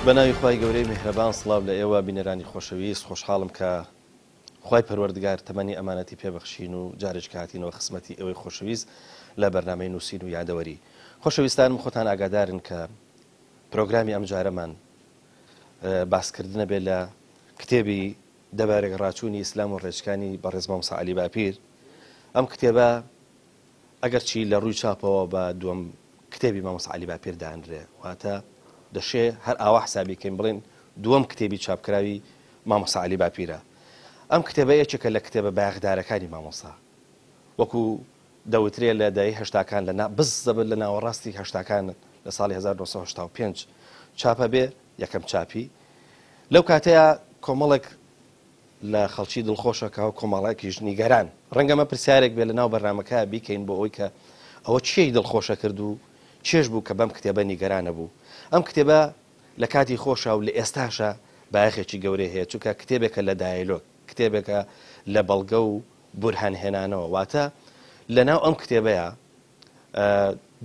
بە ناوی خوای گەورەی میهرەبان سڵاو لە ئێوە بینەرانی خۆشەویست خۆشحاڵم کە خوای پەروەردگار تەمەنی ئەمانەتی پێ بەخشین و جارێکیکە هاتینەوە خزمەتی ئێوەی خۆشەویست لە بەرنامەی نووسین و یادەوەری خۆشەویستانم خۆتان ئاگادارن کە پرۆگرامی ئەمجارەمان باسکردنە بێ لە کتێبی دەبارێک ڕاچوونی ئیسلام و ڕێچکانی بەڕێز مامۆستا عەلی باپیر ئەم کتێبە ئەگەرچی لە ڕووی چاپەوە بە دووەم کتێبی مامۆستا عەلی باپیر دانرێ، واتە دەشێ هەر ئاوا حسابی کەین بڵێین دووەم کتێبی چاپکراوی مامۆستا عەلی باپیرە. ئەم کتێبە یەکێکە لە کتێبە بایەخدارەکانی مامۆستا. وەکو دەوترێ لە دەیەی هەشتاکان لە نا بززەبت لە ناوەڕاستی هەشتاکان لە ساڵی 1985 چاپە بێ، یەکەم چاپی. لەو کاتەیا کۆمەڵێک لە خەڵکی دڵخۆشە کە کۆمەڵێکیش نیگەران. ڕەنگە ئەمە پرسیارێک بێت لەناو بەرنامەکە بیکەین بۆ ئەوەی کە ئەوە کێی دڵخۆشە کرد و چێژ بوو کە بەم کتێبە نیگەرانە بوو. ئەم کتێبە لە کاتی خۆشا و لە ئێستاشا بایەخێکی گەورەی هەیە چونکە کتێبێکە لە دایەلۆگ، کتێبێکە لە بەڵگە و بورهان هێنانەوە واتە لەناو ئەم کتێبەیا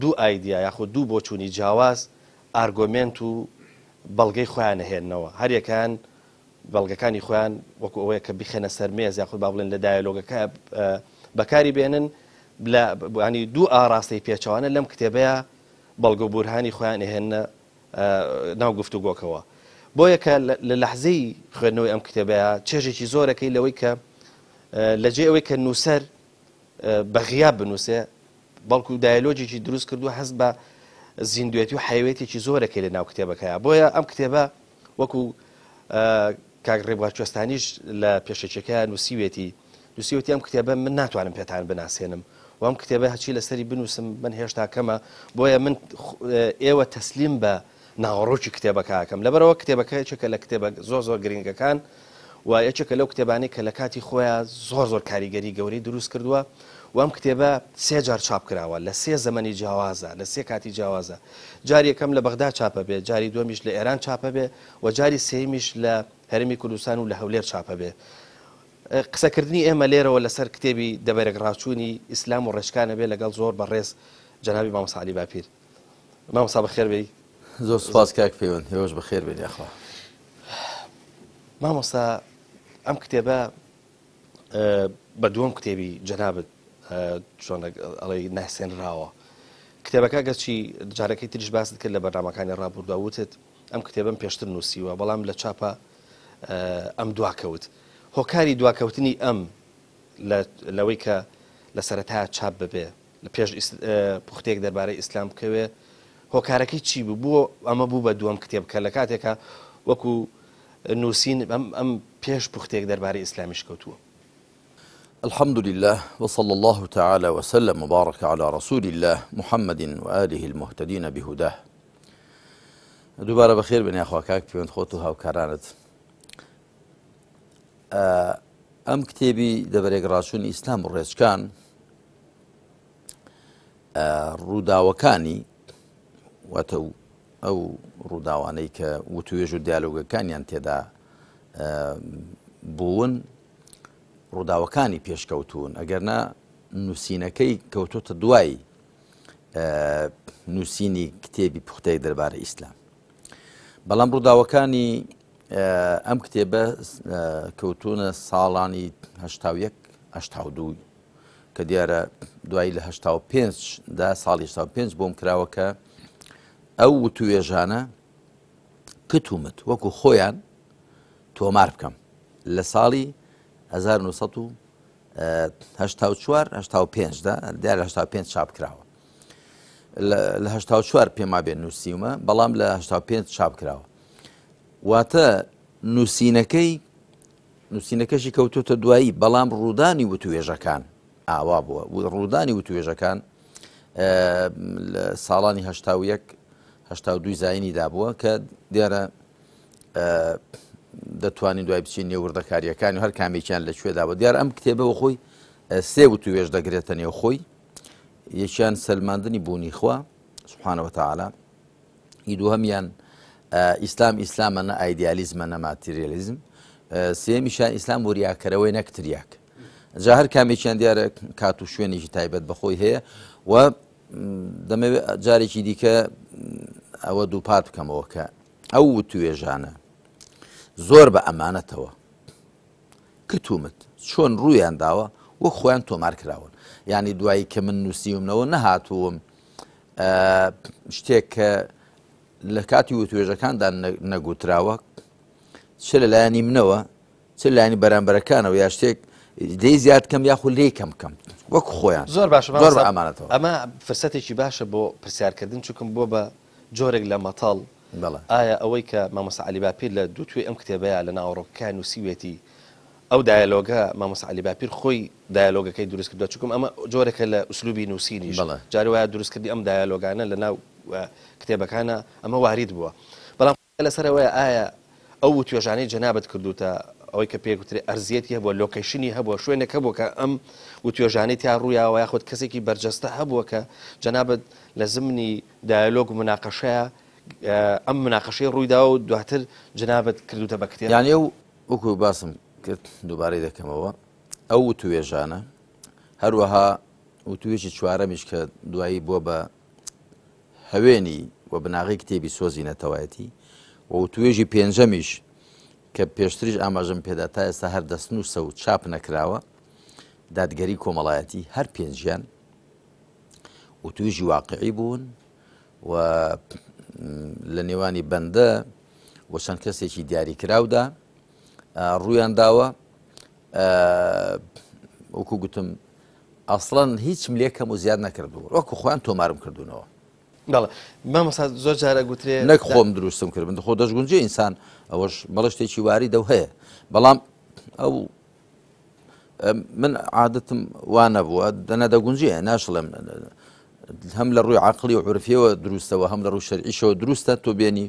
دوو ئایدیا یاخود دوو بۆچوونی جیاواز ئارگۆمێنت و بەڵگەی خۆیان ئەهێننەوە هەریەکەیان بەڵگەکانی خۆیان وەکو ئەوەیە کە بیخەنە سەر مێز یاخود با بڵێن لە دایەلۆگەکە بەکاری بێنن لە ینی دوو ئاراستەی پێچەوانە لەم کتێبەیە بەڵگە و بورهانی خۆیان ئەهێننە ناو گفتوگۆکەوە بۆیە کە لە لەحزەی خوێندنەوەی ئەم کتێبەیە چێژێکی زۆرەکەی لەوەی کە لەجێ ئەوەی کە نووسەر بە غیاب بنووسێ بەڵکو دایەلۆگێکی دروست کردووە هەست بە زیندوێتی و حەیوێتێکی زۆرەکەی لە ناو کتێبەکەیە بۆیە ئەم کتێبە وەکو کاک ڕێبوار کوێستانیش لە پێشەکیەکەیا نووسیوێتی نووسیوێتی ئەم کتێبە من ناتوانم پێتان بناسێنم و ئەم کتێبە هەرچی لەسەری بنووسم من هێشتا کەمە بۆیە من ئێوە تەسلیم بە ناوەڕۆکی کتێبەکە ئەکەم لەبەرئەوە کتێبەکە یەکێکە لە کتێبە زۆر زۆر گرنگەکان و یەکێکە لەو کتێبانەی کە لە کاتی خۆیان زۆر زۆر کاریگەری گەورەی دروست کردووە و ئەم کتێبە سێ جار چاپ کراوە لە سێ زەمەنی جیاوازە لە سێ کاتی جیاوازە جاری یەکەم لە بەغدا چاپە بێ جاری دووەمیش لە ئێران چاپە بێ و جاری سێیەمیش لە هەرێمی کوردستان و لە هەولێر چاپە بێ قسەکردنی ئێمە لێرەوە لەسەر کتێبی دەبەرەک ڕاچوونی ئیسلام و ڕێچکانە بێ لەگەڵ زۆر بەڕێز جەنابی مامۆستا عەلی باپیر مامۆستا بەخێر بێی. زۆر سوپاس کاک پەیوەند، ئێوەش بەخێر بێن یاخوا. مامۆستا ئەم کتێبە بە دووەم کتێبی جەنابت چۆن ئەڵێی ناسێنراوە. کتێبەکە گەرچی جارەکەی تریش باست کرد لە بەرنامەکانی ڕابوردووە وتت ئەم کتێبەم پێشتر نووسیوە بەڵام لە چاپە ئەم دواکەوت. هۆکاری دواکەوتنی ئەم لەوەی کە لە سەرەتایا چاپ ببێ لە پێش پوختەیەک دەربارەی ئیسلام بکەوێ هۆکارەکەی چی بوو بۆ ئەمە بوو بە دووەم کتێب کە لە کاتێکا وەکو نووسین ئەم ئەم پێش پوختەیەک دەربارەی ئیسلامیش کەوتووە. الحمد لله وصلى الله تعالى وسلم وبارك على رسول الله محمد وآله المهتدين بهداه دووبارە بەخێر بن یاخوا کاک پێوەند خۆت و هاوکارانت ئەم کتێبی دەبەرێک ڕاچوونی ئیسلام و ڕێچکان ڕووداوەکانی واتە ئەو ڕووداوانەی کە وتوێژ و دیالۆگەکانیان تێدا بوون ڕووداوەکانی پێشکەوتون ئەگەر نا نووسینەکەی کەوتۆتە دوای نووسینی کتێبی پوختەی دەربارە ئیسلام بەڵام ڕووداوەکانی ئەم کتێبە کەوتونە ساڵانی هەشتا دوو کە دیارە دوایی لە 85 دا ساڵی 85 بۆم کراوە کە ئەو وتوێژانە کتومت وەکو خۆیان تۆمار بکەم لە ساڵی 1984 85 دا دیارە 85 چاپ کراوە لە 84 پێما بێن نووسیومە بەڵام لە 85 چاپ کراوە واتە نووسینەکەی نووسینەکەشی کەوتۆتە دوایی، بەڵام ڕوودانی وتوێژەکان ئاوا بووە و ڕوودانی وتوێژەکان لە ساڵانی 81 82 زینیدا بووە کە دیارە دەتوانین دوای بچین نێو وردەکاریەکان و هەر کامێکیان لە کوێدا بوو دیار ئەم کتێبەوە خۆی سێ وتوێژ دەگرێتە نێو خۆی یەکیان سەلماندنی بوونی خوا سبحانە وتعالی ی دووهەمیان ئیسلام ئیسلامە نە ئایدیالیزمە نە ماتریالیزم سێمیشان ئیسلام وریاکەرەوەی نەک تریاک جا هەر کامێکیان دیارە کات و شوێنێکی تایبەت بەخۆی هەیە و دەمەوێت جارێکی دیکە ئەوە دووپات بکەمەوە کە ئەو وتوێژانە زۆر بە ئەمانەتەوە کتومت چۆن ڕوویان داوە وەک خۆیان تۆمار کراون. یانی دوایی کە من نووسیومنەوە نەهاتووم شتێک کە لە کاتی وتوێژەکاندا نەگوتراوە چ لە لایەنی منەوە چ لایەنی بەرامبەرەکانەوە یا شتێک لێی زیاد کەم یاخود لێی کەم بکەم وەک خۆیان. زۆر باشە زۆر بە مامۆستا ئەمانەتەوە. ئەمە فرسەتێکی باشە بۆ پرسیارکردن چونکم بووە بە جۆرێک لە مەتەڵ بەڵێ. ئایا ئەوەی کە مامۆستا عەلی باپیر لە دوو توێی ئەم کتێبەیا لە ناوەڕۆکەکەیا نووسیوێتی ئەو دایەلۆگە مامۆستا عەلی باپیر خۆی دایەلۆگەکەی دروست کردووە چونکم ئەمە جۆرێکە لە ئوسلوبی نووسینیش بەڵێ. جاری وایە دروستکردنی ئەم دایەلۆگانە لە ناو کتێبەکانا ئەمە وارید بووە بەڵام لەسەر ئەوەیە ئایا ئەو وتوێژانەی جەنابت کردووتە، ئەوەی کە پێی گوترێ ئەرزیەتی هەبووە، لۆکەیشنی هەبووە، شوێنێک هەبووە کە ئەم وتوێژانەی تیا ڕوویاوە یاخود کەسێکی بەرجەستە هەبووە کە جەنابت لە زمنی دایەلۆگ و مناقەشەیا ئەم مناقەشەی ڕوویداوە و دواتر جەنابت کردووتە بە کتێب؟ یانی ئەو وەکوو باسم کرد دووبارەی دەکەمەوە ئەو وتوێژانە هەروەها وتوێژی چوارەمیش کە دوایی بووە بە هەوێنی و بناغەی کتێبی سۆزی نەتەوایەتی و وتوێژی پێنجەمیش کە پێشتریش ئاماژەم پێدا تا ئێستا هەر دەستنووسە و چاپ نەکراوە دادگەری کۆمەڵایەتی هەر پێنجیان وتوێژی واقعی بوون و لە نێوانی بەندە و چەند کەسێکی دیاریکراودا ڕوویان داوە وەکو گوتم ئەسڵەن هیچم لێ کەم و زیاد نەکردووە وەکو خۆیان تۆمارم کردوونەوە. بەڵێ مامۆستا زۆر جار ئەگوترێ نەک خۆم دروستم کرد من خۆ دەشگونجێ ئینسان ئەوەش بەڵێ شتێکی واریدە و هەیە بەڵام ئەو من عادەتم وا نەبووە دەنا دەگونجێ ناشڵێم هەم لە ڕووی عقلی و عرفیەوە دروستەوە هەم لە ڕووی شەرعیشەوە دروستە تۆ بێنی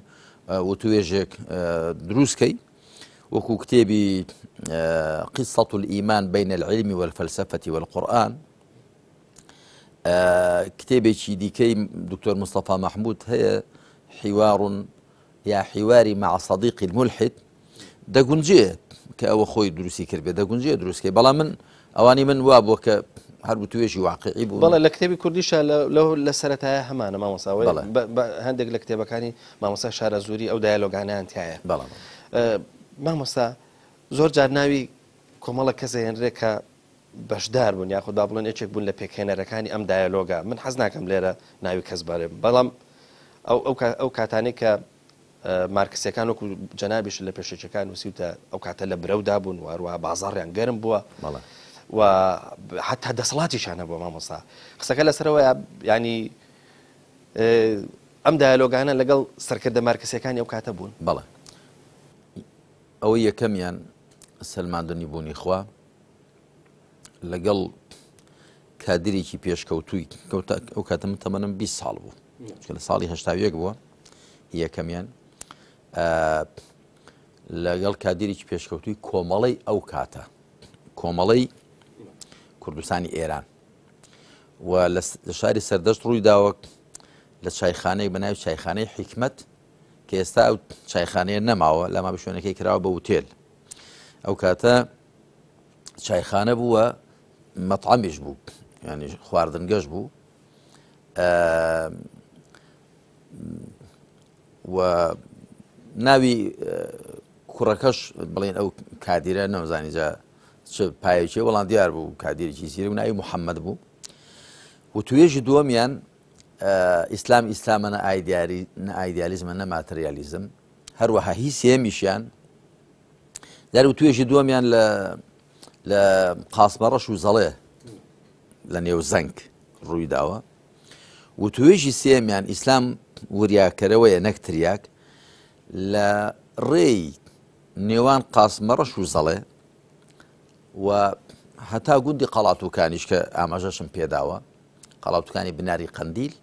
وتوێژێک دروستکەی وەکو کتێبی قصة الإيمان بين العلم والفلسفة والقرآن کتێبێکی دیکەی دکتۆر مستەفا مەحمود هەیە حیوار یا حیواری مع صدیق الملحد دەگونجێ کە ئەوە خۆی دروستی کردبێ دەگونجێ دروستکەی بەڵام من ئەوانی من وا بووە کە هەر وتوێژی واقعی بوو بەڵێ لە کتێبی کوردیشا لە سەرەتایە هەمانە مامۆستا هەندێک لە کتێبەکانی مامۆستا شارەزووری ئەو دایەلۆگانەیان تیایە. بەڵێ. مامۆستا زۆر جار ناوی کۆمەڵێک کەس ئەهێنرێ کە بەشدار بوون یاخود با بڵێن یەکێک بوون لە پێکهێنەرەکانی ئەم دایەلۆگە من حەز ناکەم لێرە ناوی کەس بەرێم بەڵام ئەو ئەو ئەو کاتانەی کە مارکسیەکان وەکو جەنابیش لە پێشەکیەکان نووسیوتە ئەو کاتە لە برەودا بوون و هەروەها بازاڕیان گەرم بووە و حتا دەسەڵاتیشیان هەبووە مامۆستا قسەکە لەسەرەوەیە ینی ئەم دایالۆگانە لەگەڵ سەرکردە مارکسیەکانی ئەو کاتە بوون؟ بەڵێ. ئەوەی یەکەمیان سەلماندنی بوونی خوا لەگەڵ کادرێکی پێشکەوتووی ئەو کاتە من تەمەنم 20 ساڵ بوو چونکە لە ساڵی 81 بووە یەکەمیان لەگەڵ کادیرێکی پێشکەوتووی کۆمەڵەی ئەو کاتە کۆمەڵەی کوردستانی ئێران و لە شاری سەردەشت ڕووی داوە لە چایخانەیەک بە ناوی چایخانەی حیکمەت کە ئێستا ئەو چایخانەیە نەماوە لەما بە شوێنەکەی کراوە بە وتێل ئەو کاتە چایخانە بووە مەطعەمیش بوو ینی خواردنگەش بوو و ناوی کوڕەکەش بڵێن ئەو کادیرە نەمزانی جا چ پایەکی وەڵام دیار بوو کادیرێکی زیرەک ناوی محەممەد بوو وتوێژی دووەمیان ئیسلام ئیسلامە نە ئایدیاری نە ئایدیالیزمە نە ماتریالیزم هەروەها هی سێمیشیان دار وتوێژی دووەمیان لە لە قاسمەڕەش و زەڵێ لە نێو زەنگ ڕووی داوە وتوێژی سێمیان ئیسلام وریاکەرەوەیە نەک تریاک لە ڕێی نێوان قاسمەڕەش و زەڵێ و هەتا گوندی قەڵاتوکانیش کە ئاماژەشم پێداوە قەڵاتوکانی بناری قەندیل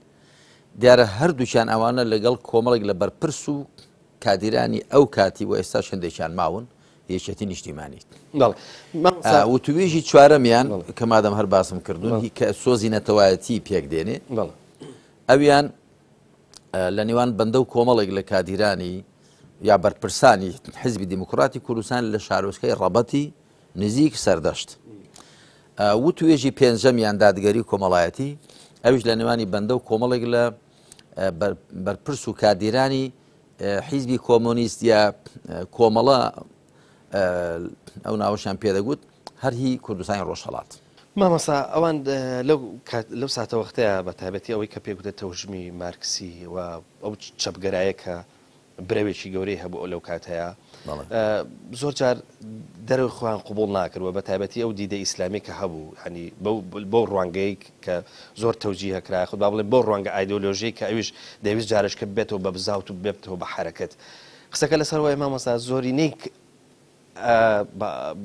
دیارە هەردووکیان ئەوانە لەگەڵ کۆمەڵێک لە بەرپرس و کادیرانی ئەو کاتی و ئێستاش هەندێکیان ماون یەکێتی نیشتیمانی وتوێژی چوارەمیان کە مادەم هەر باسم کردوون کە سۆزی نەتەوایەتی پێک دێنێ ئەویان لە نێوان بەندە و کۆمەڵێک لە کادیرانی یا بەرپرسانی حزبی دیموکراتی کوردستان لە شارۆچکەی ڕەبەتی نزیک سەردەشت وتوێژی پێنجەمیان دادگەری کۆمەڵایەتی ئەویش لە نێوانی بەندە و کۆمەڵێک لە بەرپرس و کادیرانی حیزبی کۆمۆنیست یا کۆمەڵە ئەو ناوەشیان پێدەگوت هەر هی کوردستانی ڕۆژهەڵات. مامۆستا ئەوان لەو کات لەو ساتەوەختەیا بە تایبەتی ئەوەی کە پێگوتە تەوژمی مارکسی و ئەو چەپگەرایە کە برەوێکی گەورەی هەبوو لەو کاتەیا زۆر جار دەرەوەی خۆیان قبوڵ ناکرد و بە تایبەتی ئەو دیدە ئیسلامی کە هەبوو هەنی بەو ڕوانگەی کە زۆر تەوجیهە کرا خود با بڵێن بەو ڕوانگە ئایدۆلۆژیی کە ئەویش دەیویست جارشکە ببێتەوە بە بزاوت و ببێتەوە بە حەرەکەت. قسەکە لەسەر وایە مامۆستا زۆرینەی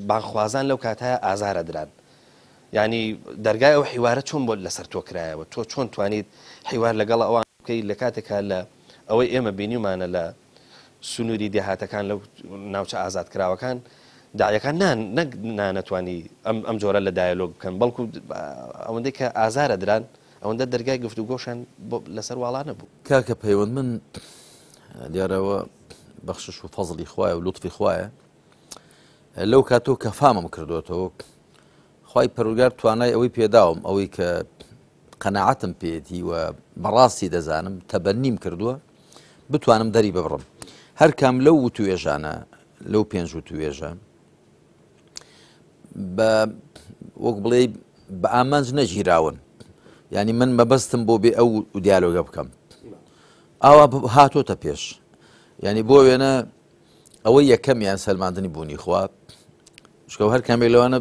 بانگخوازان لەو کاتە ئازارە دران. یعنی دەرگای ئەو حیوارە چۆن بۆ لەسەر تۆ کرایەوە؟ تۆ چۆن توانیت حیوار لەگەڵ ئەوان بکەی لە کاتێکا لە ئەوەی ئێمە بینیومانە لە سنووری دێهاتەکان لەو ناوچە ئازادکراوەکان داعیەکان نا نەک نانەتوانی ئەم ئەم جۆرە لە دایەلۆگ بکەن بەڵکو ئەوەندەی کە ئازارە دران ئەوەندە دەرگای گفتوگۆشان بۆ لەسەر واڵا نەبوو. کاکە پەیوەند من دیارەوە بەخشش و فەزڵی خوایە و لوتفی خوایە لەو کاتەوە کە فامم کردوێتەوە خوای پەروەردگار توانای ئەوەی پێداوم ئەوەی کە قەناعەتم پێیەتی و بەڕاستی دەزانم تەبەنیم کردووە بتوانم دەری ببڕم هەر کام لەو وتوێژانە لەو پێنج وتوێژە بە وەک بڵێ بە ئامانج نەگیراون یعنی من مەبەستم بۆ بێ ئەو دیالۆگە بکەم ئاوا هاتۆتە پێش یعنی بۆ وێنە ئەوەی یەکەمیان سەلماندنی بوونی خوا چونکە هەر کامێک لەوانە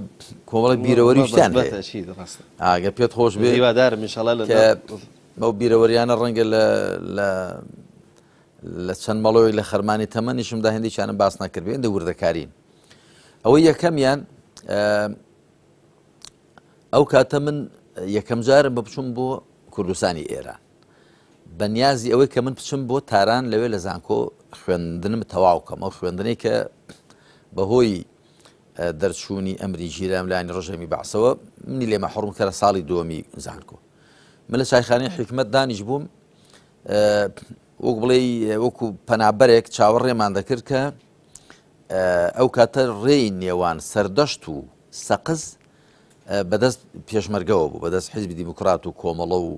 کۆمەڵێک بیرەوەری شتیان هەیە ئاگە پێت خۆش بێ هیوادارم ئینشاڵڵا لە کە ئەو بیرەوەریانە ڕەنگە لە لە لە چەند مەڵۆی لە خەرمانی تەمەنیشمدا هەندێکیانم باس نەکردبێ هەندێک وردەکارین ئەوەی یەکەمیان ئەو کاتە من یەکەم جارم بە بچوم بۆ کوردستانی ئێران بە نیازی ئەوەی کە من بچم بۆ تاران لەوێ لە زانکۆ خوێندنم تەواو کەم ئەو خوێندنەی کە بەهۆی دەرچوونی ئەمری گیرام لانی ڕژێمی بەعسەوە منی لێ مەحڕوم کە لە ساڵی دووەمی زانکۆ من لە چایخانەی حیکمەت دانیش بووم وەک بڵێ وەکو پەنابەرێک چاوەڕێمان دەکرد کە ئەو کاتە ڕێی نێوان سەردەشت و سەقز بەدەست پێشمەرگەوە بوو بەدەست حیزبی دیموکرات و کۆمەڵە و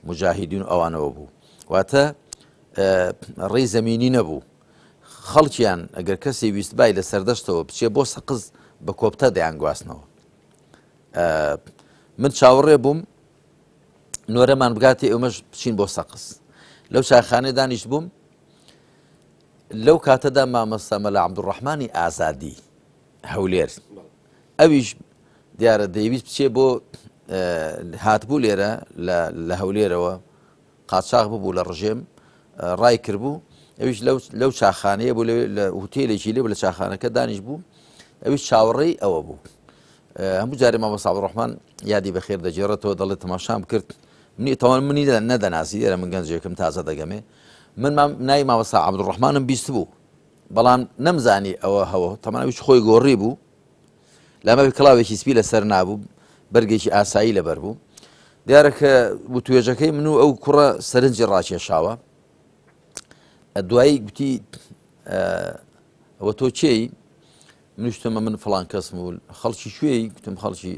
مجاهیدین و ئەوانەوە بوو واتە ڕێی زەمینی نەبوو خەڵکیان ئەگەر کەسی ویستبای لە سەردەشتەوە بچێ بۆ سەقز بە کۆپتە دەیانگواستنەوە من چاوەڕێ بووم نۆرەمان بگاتێ ئەمەش بچین بۆ سەقز لەو چاخانەی دانیشت بووم لەو کاتەدا مامەستا مەلا عەبدولڕەحمانی ئازادی هەولێر ئەویش دیارە دەیویست بچێ بۆ هاتبوو لێرە لە هەولێرەوە قاچاغ ببوو لە ڕژێم ڕای کردبوو ئەویش لەو چاخانەیە بوو لە هوتێلێکی لێ لە چاخانەکە دانیش بوو ئەویش چاوەڕێی ئەوە بوو هەموو جارێ مامۆستا عەبدولڕەحمان یادی بەخێر دەگێڕێتەوە دەڵێت تەماشام کرد منی تەوان منی نەدەناسی دیارە من گەنجێکم تازە دەگەمێ من ناوی مامۆستا عەبدولڕەحمانم بیست بوو بەڵام نەمزانی ئەوە هەوە تەمان ئەویش خۆی گۆڕی بوو لامە کڵاوێکی سپی لەسەر نابوو بەرگێکی ئاسایی لەبەر بوو دیارە کە وتوێژەکەی من و ئەو کوڕە سەرنجی ڕاکێشاوە دوایی گوتی ئەوە تۆ کێی منیشتمە من فلان کەسم و خەڵکی کوێی گوتم خەڵکی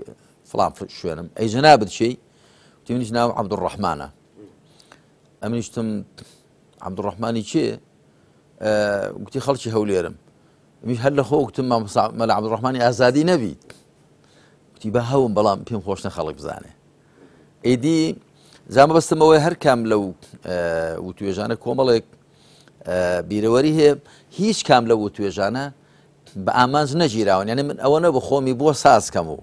فلان شوێنم ئەی جەنابت کێی وتی منیش ناوم عەبدولڕەحمانە ئەمنیشتم عەبدولڕەحمانی کێ گوتی خەڵکی هەولێرم منیش هەر لە خۆ گوتم مامۆستا مەلا عەبدولڕەحمانی ئازادی نەبی گوتی بە هەوم بەڵام پێم خۆش نە خەڵک بزانێ ئیدی زامە بەستمەوەی هەر کام لەو وتوێژانە کۆمەڵێک بیرەوەری هەیە هیچ کام لەو وتوێژانە بە ئامانج نەگیراون یعنی من ئەوە نەبوو خۆمی بۆ ساز کەم و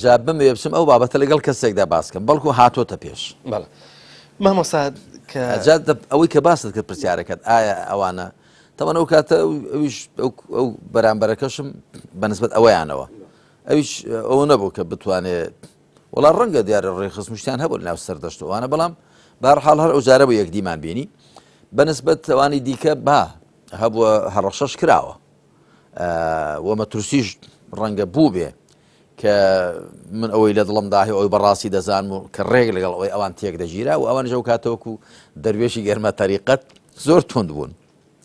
جا بمەوێ بچم ئەو بابەتە لەگەڵ کەسێکدا باس کەم بەڵکو هاتۆتە پێش. بەڵێ مامۆستا کە جا ئەوەی کە باست کرد پرسیارەکەت ئایا ئەوانە تەمان ئەو کاتە ئەویش ئەو بەرامبەرەکەشم بەنسبەت ئەوەیانەوە ئەویش ئەوە نەبوو کە بتوانێ وڵا ڕەنگە دیارە ڕێخست مشتیان هەبوو ناو سەردەشتوانە بەڵام بارحاڵ هەر ئەو جارە بۆ یەکدیمان بینی بەنسبەت ئەوانی دیکە با هەبووە هەڕەشەش کراوە و مەترسیش ڕەنگە بووبێ کە من ئەوەی لە دڵمدا هەیە ئەوی بەڕاستی دەزانم و کە ڕێک لەگەڵ ئەوەی ئەوان تێک دەگیرا و ئەوانیش ئەو کاتەوەکو دەروێشی گەرمە تەریقەت زۆر توند بوون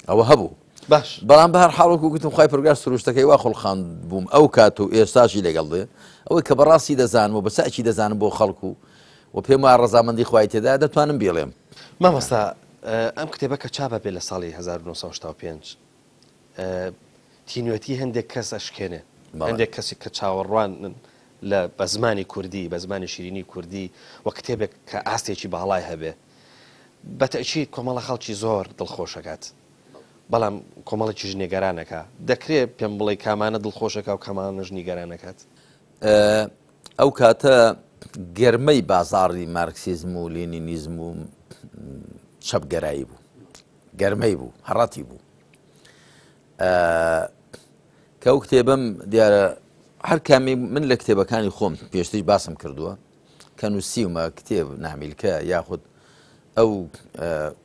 ئەوە هەبوو باش بەڵام بە هەر حاڵ وەکو گوتم خوای پەروەردگار سروشتەکەی وا خوڵقاند بووم ئەو کات و ئێستاشی لەگەڵ دێ ئەوەی کە بەڕاستی دەزانم و بە چاکی دەزانم بۆ خەڵک و و پێم وایە ڕەزامەندی خوای تێدایە دەتوانم بیڵێم. مامۆستا. ئەم کتێبە کە چاپ ئەبێ لە ساڵی 1985 تینوێتی هەندێک کەس ئەشکێنێ، هەندێک کەسی کە چاوەڕوانن لە بە زمانی کوردی، بە زمانی شیرینی کوردی و کتێبێک کە ئاستێکی باڵای هەبێ، بە تەئکید کۆمەڵە خەڵکی زۆر دڵخۆش ئەکات، بەڵام کۆمەڵێکیش نیگەران ئەکا. دەکرێ پێم بڵێی کامانە دڵخۆش ئەکا و کامانەش نیگەران ئەکات؟ ئەو کاتە گەرمەی بازاڕی مارکسیزم و لینینیزم و چەپگەرایی بوو، گەرمەی بوو، هەڕەتی بوو. کە ئەو کتێبەم دیارە هەر کامی من لە کتێبەکانی خۆم پێشتریش باسم کردووە کە نووسیومە کتێب نامیلکە یاخود ئەو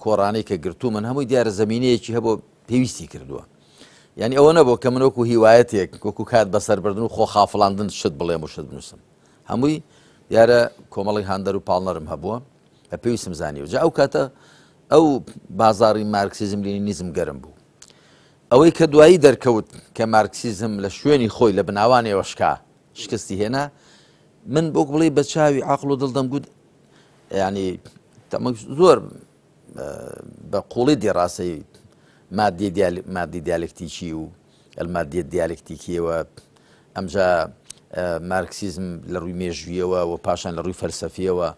کۆڕانەی کە گرتوو من هەمووی دیارە زمینەیەکی هەبوو پێویستی کردووە یعنی ئەوە نەبوو کە من وەکو هیوایەتێک وەکو کات بەسەربردن و خۆ خافڵاندن شت بڵێم و شت بنووسم هەمووی دیارە کۆمەڵی هاندەر و پاڵنەرم هەبووە بە پێویستم زانی و جا ئەو کاتە ئەو بازاری مارکسیزم لینینیزم گەرم بوو ئەوەی کە دوایی دەرکەوت کە مارکسیزم لە شوێنی خۆی لە بناوانەوە شکا شکستی هێنا من بۆک بڵێ بە چاوی عقل و دڵ دەمگوت ینی زۆر بە قوڵی دیڕاستەی مادی مادی دیالکتیکی و المادیە دیالکتیکیەوە ئەمجا مارکسیزم لە ڕووی مێژویەوە و پاشان لە ڕووی فەلسەفیەوە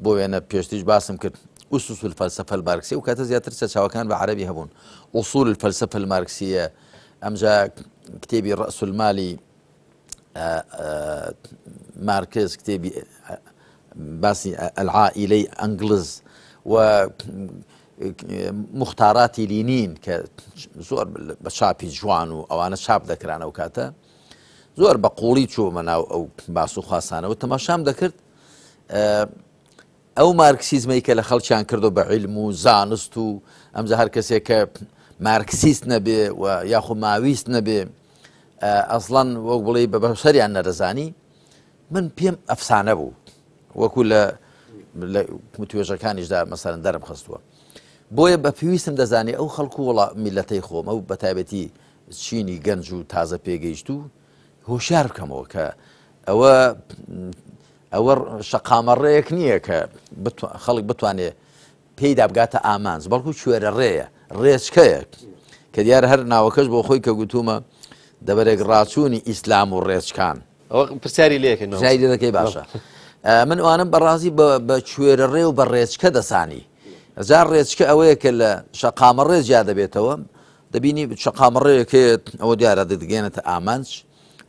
بۆ وێنە پێشتریش باسم کرد أسس الفلسفة الماركسية و کاتە زیاتر سەرچاوەکان بە عەرەبی هەبوون أصول الفلسفة الماركسية ئەمجا کتێبی رأس المالی مارکس کتێبی باسی العائلەی ئەنگلز و مختاراتی لینین کە زۆر بە چاپی جوان و ئەوانە چاپ دەکران ئەو کاتە زۆر بە قوڵی چوومە ناو ئەو باس و خواسانەوە تەماشام دەکرد ئەو مارکسیزمەی کە لە خەڵکیان کردو بە عیلم و زانست و ئەمجا هەر کەسێک کە مارکسیست نەبێ و یاخۆ ماویست نەبێ ئەسڵەن وەک بڵێ بە بەشەریان نەدەزانی من پێم ئەفسانە بوو وەکو لە توێژەکانیشدا مەسەرەن دەرم خستووە بۆیە بە پێویستم دەزانی ئەو خەڵکو وڵا میلەتەی خۆمە و بە تایبەتی چینی گەنج و تازە پێگەیشتوو هۆشیار بکەمەوە کە ئەوە ئەوە شەقامەڕێیەک نییە کە خەڵک بتوانێ پێیدا بگاتە ئامانج بەڵکو کوێرە ڕێیە ڕێچکەیە کە دیارە هەر ناوەکەش بۆ خۆی کە گوتومە دەبەرێک ڕاچوونی ئیسلام و ڕێچکان ئەوە پرسیاری لێکەین پرسیاری لێ دەکەی باشە من ئەوانم بەڕازی بە کوێرە ڕێ و بە ڕێچکە دەسانی جار ڕێچکە ئەوەیە کە لە شەقامە ڕێ جیا دەبێتەوە دەبینی شەقامە ڕێیەکەیە ئەوە دیارە دەتگەێنێتە ئامانج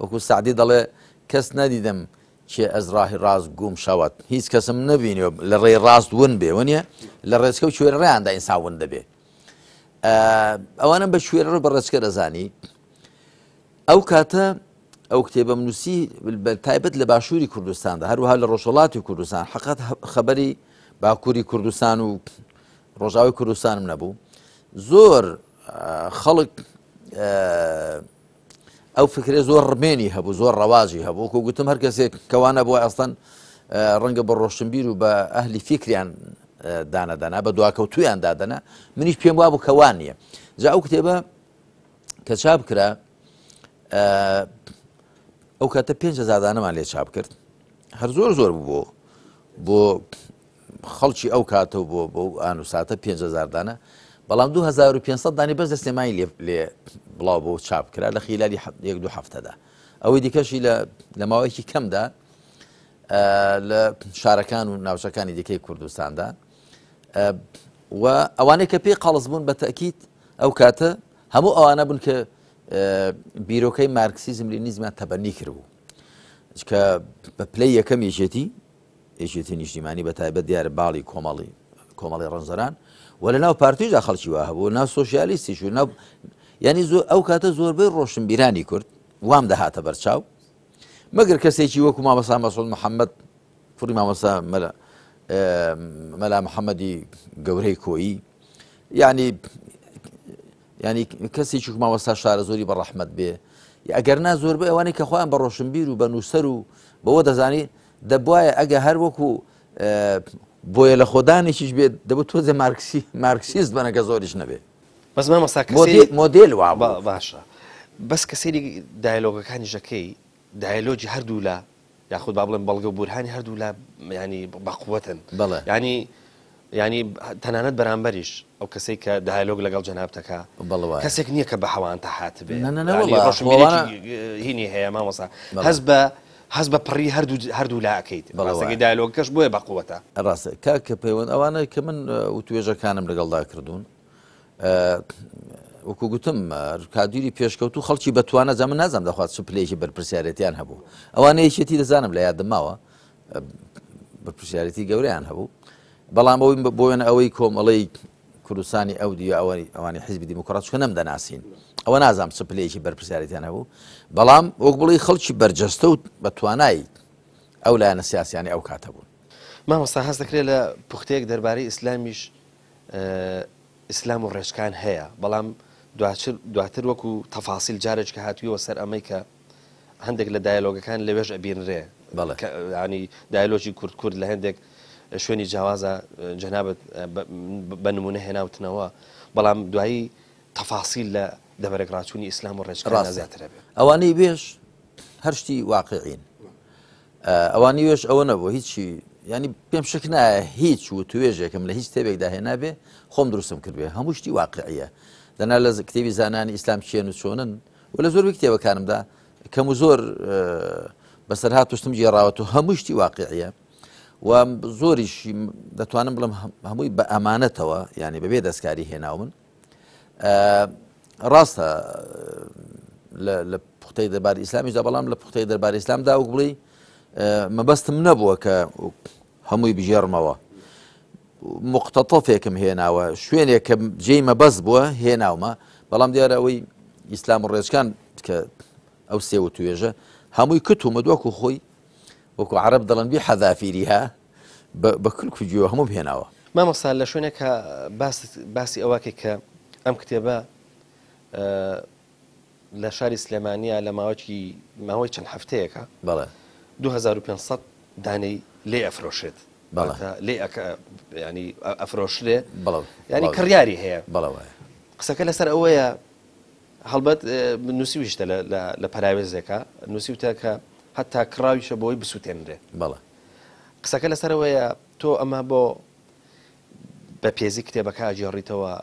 وەکو سعدی دەڵێ کەس نەدیدم کێ ئەز ڕاهی ڕاست گوم شەوەت هیچ کەسم نەبینیوە لە ڕێی ڕاست ون بێ وەنیە لە ڕێچکە و کوێرە ڕێیاندا ئینسان ون دەبێ ئەوانە بە کوێرە بە ڕێچکە دەزانی ئەو کاتە ئەو کتێبەم نووسی بە تایبەت لە باشووری کوردستاندا هەروەها لە ڕۆژهەڵاتی کوردستان حقت خەبەری باکووری کوردستان و ڕۆژاوی کوردستانم نەبوو زۆر خەڵک ئەو فکرە زۆر ڕمێنی هەبوو زۆر ڕەواجی هەبوو وەکو گوتم هەر کەسێک کەوانە بووە ئەستان ڕەنگە بە ڕۆشنبیر و بە ئەهلی فیکریان دانەدەنا بە دواکەوتویان دادەنا منیش پێم وابوو کەوان نییە جا ئەو کتێبە کە چاپ کرا ئەو کاتە پێ زادانەمان لێ چاپ کرد هەر زۆر زۆر بوو بۆ خەڵکی ئەو کاتە و بۆ بۆ ئان و ساتە 5000 دانە بەڵام 2500 دانی بەس لە سلێمانی لێ لێ بڵاو بۆ چاپ کرا لە خیلالی یەک دوو هەفتەدا ئەوەی دیکەشی لە لە ماوەیەکی کەمدا لە شارەکان و ناوچەکانی دیکەی کوردستاندا و ئەوانەی کە پێی قەڵس بوون بە تەکیت ئەو کاتە هەموو ئەوانە بوون کە بیرۆکەی مارکسیزم لینیزمیان تەبەنی کردبوو کە بە پلەی یەکەم یەکێتی یەکێتی نیشتیمانی بە تایبەت دیارە باڵی کۆمەڵی کۆمەڵی ڕەنجدەران و لە ناو پارتیشدا خەڵکی وا هەبوو ناو سۆسیالیستیش و ناو ینی زۆر ئەو کاتە زۆربەی ڕۆشنبیرانی کورد وام دەهاتە بەرچاو مەگەر کەسێکی وەکو مامۆستا مەسعود محەممەد کوڕی مامۆستا مەلا مەلا محەممەدی گەورەی کۆیی یعنی یانی کەسێکی مامۆستا شارەزووری بە ڕەحمەت بێ ئەگەر نا زۆربەی ئەوانەی کە خۆیان بە ڕۆشنبیر و بە نووسەر و بەوە دەزانی دەبواە ئەگە هەر وەکو بۆیە لە خۆدانێکیش بێت دەبوو تۆزێ مارکسی مارکسیست بەنە کە زۆریش نەبێ بەس مامۆستا کە مۆدێل وا باشە بەس کە سەیری دایلۆگەکانی ژەکەی دایلۆجی هەردوو لا یاخود با بڵێم بەڵگە و بورهانی هەردوو لا ینی بەقوەتن بەڵێ ینی. یانی تەنانەت بەرامبەریش ئەو کەسەی کە دایالۆگ لەگەڵ جەنابت ئەکا بەڵێ وایە. کەسێک نییە کە بە هەوانتە هاتبێ نا نا نا یانی وەڵا ڕۆشنبیرێکی خۆوانە هینی هەیە مامۆستا بەڵێ. هەست بە هەست بە پڕی هەردوو هەردوو لا ئەکەیت بەڵێ ڕاستەکەی وایە. دایالۆگەکەش بۆیە بە قوەتە. ڕاستە کاک پەیوەند ئەوانە کە من وتوێژەکانم لەگەڵدا کردوون وەکو گوتم کادیری پێشکەوتوو خەڵکی بەتوانە جا من نازانم دەخوا چ پلەیەکی بەرپرسیارێتیان هەبوو ئەوانە یەکێتی دەزانم لە یادم ماوە بەرپرسیارێتی گەورەیان هەبوو بەڵام ئەوەی بۆیان ئەوەی کۆمەڵەی کوردستانی ئەو دیوە ئەوەی ئەوانی حیزبی دیموکرات چونکە نەمدەناسین ئەوە نازانم چ پلەیەکی بەرپرسیارێتیان هەبوو بەڵام وەک بڵێی خەڵکی بەرجەستە و بە توانای ئەو لایەنە سیاسیانی ئەو کاتە بوون. مامۆستا هەست دەکرێت لە پوختەیەک دەربارەی ئیسلامیش ئیسلام و ڕێچکان هەیە بەڵام دواتر دواتر وەکو تەفاسیل جارێک کە هاتوویەوە سەر ئەمەی کە هەندێک لە دایەلۆگەکان لەوێش ئەبینرێ بەڵێ. کە یانی دایەلۆگی کورد کورد لە هەندێک شوێنی جیاوازە جەنابت بە نموونە هێناوتنەوە بەڵام دوایی تەفاسیل لە دەبەرەک ڕاچوونی ئیسلام و ڕێچکاندا ڕاستە زیاتر ئەبێ. ئەوانەی وێش هەر شتی واقیعین ئەوانی وێش ئەوە نەبوو هیچی ینی پێم شک نایە هیچ و توێژێکم لە هیچ کتێبێکدا هێنابێ خۆم دروستم کردبێ هەموو شتی واقعیە دەنا لە کتێبی زانانی ئیسلام کێن و چۆنن و لە زۆربەی کتێبەکانمدا کەم و زۆر بەسەرهات وشتم گێڕاوەت و هەموو شتی واقعیە و زۆریش دەتوانم بڵم هەمووی بە ئەمانەتەوە ینی بەبێ دەستکاری هێناومن ڕاستە لە پوختەی دەرباری ئیسلامیشدا بەڵام لە پوختەی دەرباری ئیسلامدا وەک بڵێی مەبەستم نەبووە کە هەمووی بگێڕمەوە مقتەتەفێکم هێناوە شوێنێک کە جێی مەبەست بووە هێناومە بەڵام دیارە ئەوەی ئیسلام و ڕێچکان کە ئەو سێ و توێژە هەمووی کتومە وەکو خۆی وەکو عرب دەڵێن بی حەذافیریها بە کلک و گوێوە هەمووم هێناوە. مامۆستا لە شوێنێکا باست باسی ئەوەکەی کە ئەم کتێبە لە شاری سلێمانیا لە ماوەکی ماوەی چەند هەفتەیەکە بەڵێ. 2500 دانەی لێ ئەفرۆشێت بەڵێ. واتە لێ ئەکە ینی ئەفرۆشرێ بەڵێ ینی کڕیاری هەیە بەڵێ وایە. قسەکە لەسەر ئەوەیە هەڵبەت نووسیویشتە لە پەراوێزێکە نووسیوتە کە هەتا کڕاویشە بۆی بسووتێنرێ بەڵێ. قسەکە لەسەر ئەوەیە تۆ ئەمە بۆ بە پێزی کتێبەکە ئەگێڕیتەوە،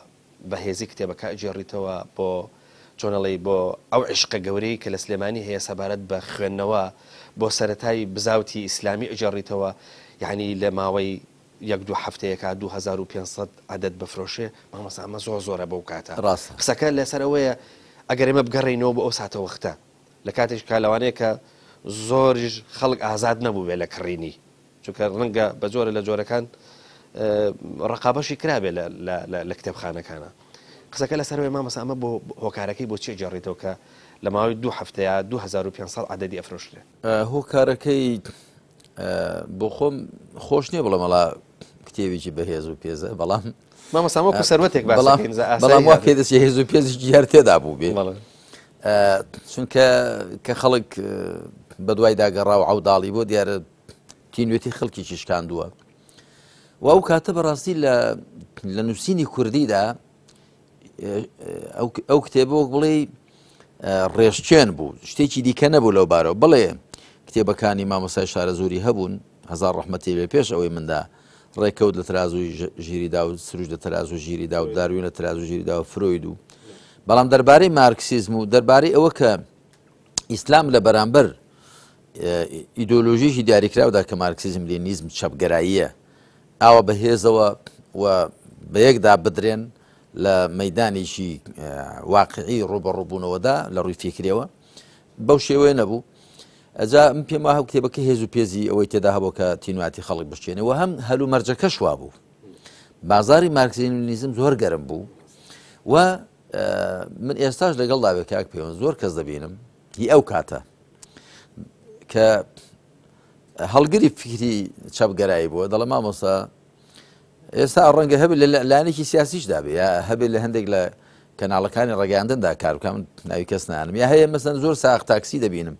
بە هێزی کتێبەکە ئەگێڕیتەوە، بۆ چۆن ئەڵێی بۆ ئەو عیشقە گەورەی کە لە سلێمانی هەیە سەبارەت بە خوێندنەوە، بۆ سەرەتای بزاوتی ئیسلامی ئەگێڕیتەوە، یەعنی لە ماوەی یەک دوو هەفتەیەکا 2500 عەدەد بفرۆشێ، مامۆستا ئەمە زۆر زۆرە بەو کاتە. ڕاستە. قسەکە لەسەر ئەوەیە ئەگەر ئێمە بگەڕێینەوە بۆ ئەو ساتەوەختە، لە کاتێکا لەوانەیە کە زۆریش خەڵک ئازاد نەبووبێ لە کڕینی، چونکە ڕەنگە بە جۆرە لە جۆرەکان ڕقابەشی کرابێ لە کتێبخانەکانە. قسەکە لەسەر ئەوەیە مامۆستا ئەمە بۆ هۆکارەکەی بۆ چی ئەگێڕیتەوە کە لە ماوەی دوو هەفتەیە 2500 عەدەدی ئەفرۆشرێ؟ هۆکارەکەی بۆ خۆم خۆش نییە بڵێم وەڵا کتێبێکی بەهێز و پێزە بەڵام مامۆستا وەکو سەروەتێک باس بەڵام دەکەین، ئاسایی بەڵام وا هەبێت. پێ دەچێ هێز و پێزێکی هەر تێدا بوو بێ. بەڵێ. چونکە کە خەڵک بەدوایدا گەڕا و عەوداڵی بۆ دیارە تینوێتی خەڵکیشی شکاندووە و ئەو کاتە بەڕاستی لە لە نووسینی کوردیدا ئەو کتێبە وەک بڵێ ڕێژچێن بوو شتێکی دیکە نەبوو لەو بارەوە بڵێ کتێبەکانی مامۆسای شارەزووری هەبوون هەزار ڕەحمەتی لێ پێش ئەوەی مندا ڕێکەوت لە ترازووی ژیریدا و سروش لە تەرازوو ژیریدا و داروین لە ترازوو ژیریدا و فرۆید و بەڵام دەربارەی مارکسیزم و دەربارەی ئەوە کە ئیسلام لە بەرامبەر ئیدۆلۆژیی دیاریکراودا کە مارکسیزم لینیزم چەپگەراییە ئاوا بەهێزەوە و بەیەکدا بدرێن لە مەدانێکی واقعی ڕوبەڕووبوونەوەدا لە ڕووی فیکرەوە بەو شێوەیە نەبوو ئەجا من پێم وایە کتێبەکە هێز و پێزی ئەوەی تێدا هەبوو کە تینواتی خەڵک بشکێنێ و هەم هەلومەرجەکەش وابوو بازاری مارکسیزم زۆر گەرم بوو و من ئێستاش لەگەڵ داوێ کاک پێوەند زۆر کەس دەبینم هی ئەو کاتە کە هەڵگری فکری چەپگەرایی بووە دەڵێ مامۆستا ئێستا ڕەنگە هەبێت لە لایەنێکی سیاسیشدا بێ یا هەبێت لە هەندێک لە کەناڵەکانی ڕگەاندندا کار بکەم ناوی کەس نانم یا هەیە مەسەن زۆر ساق تاکسی دەبینم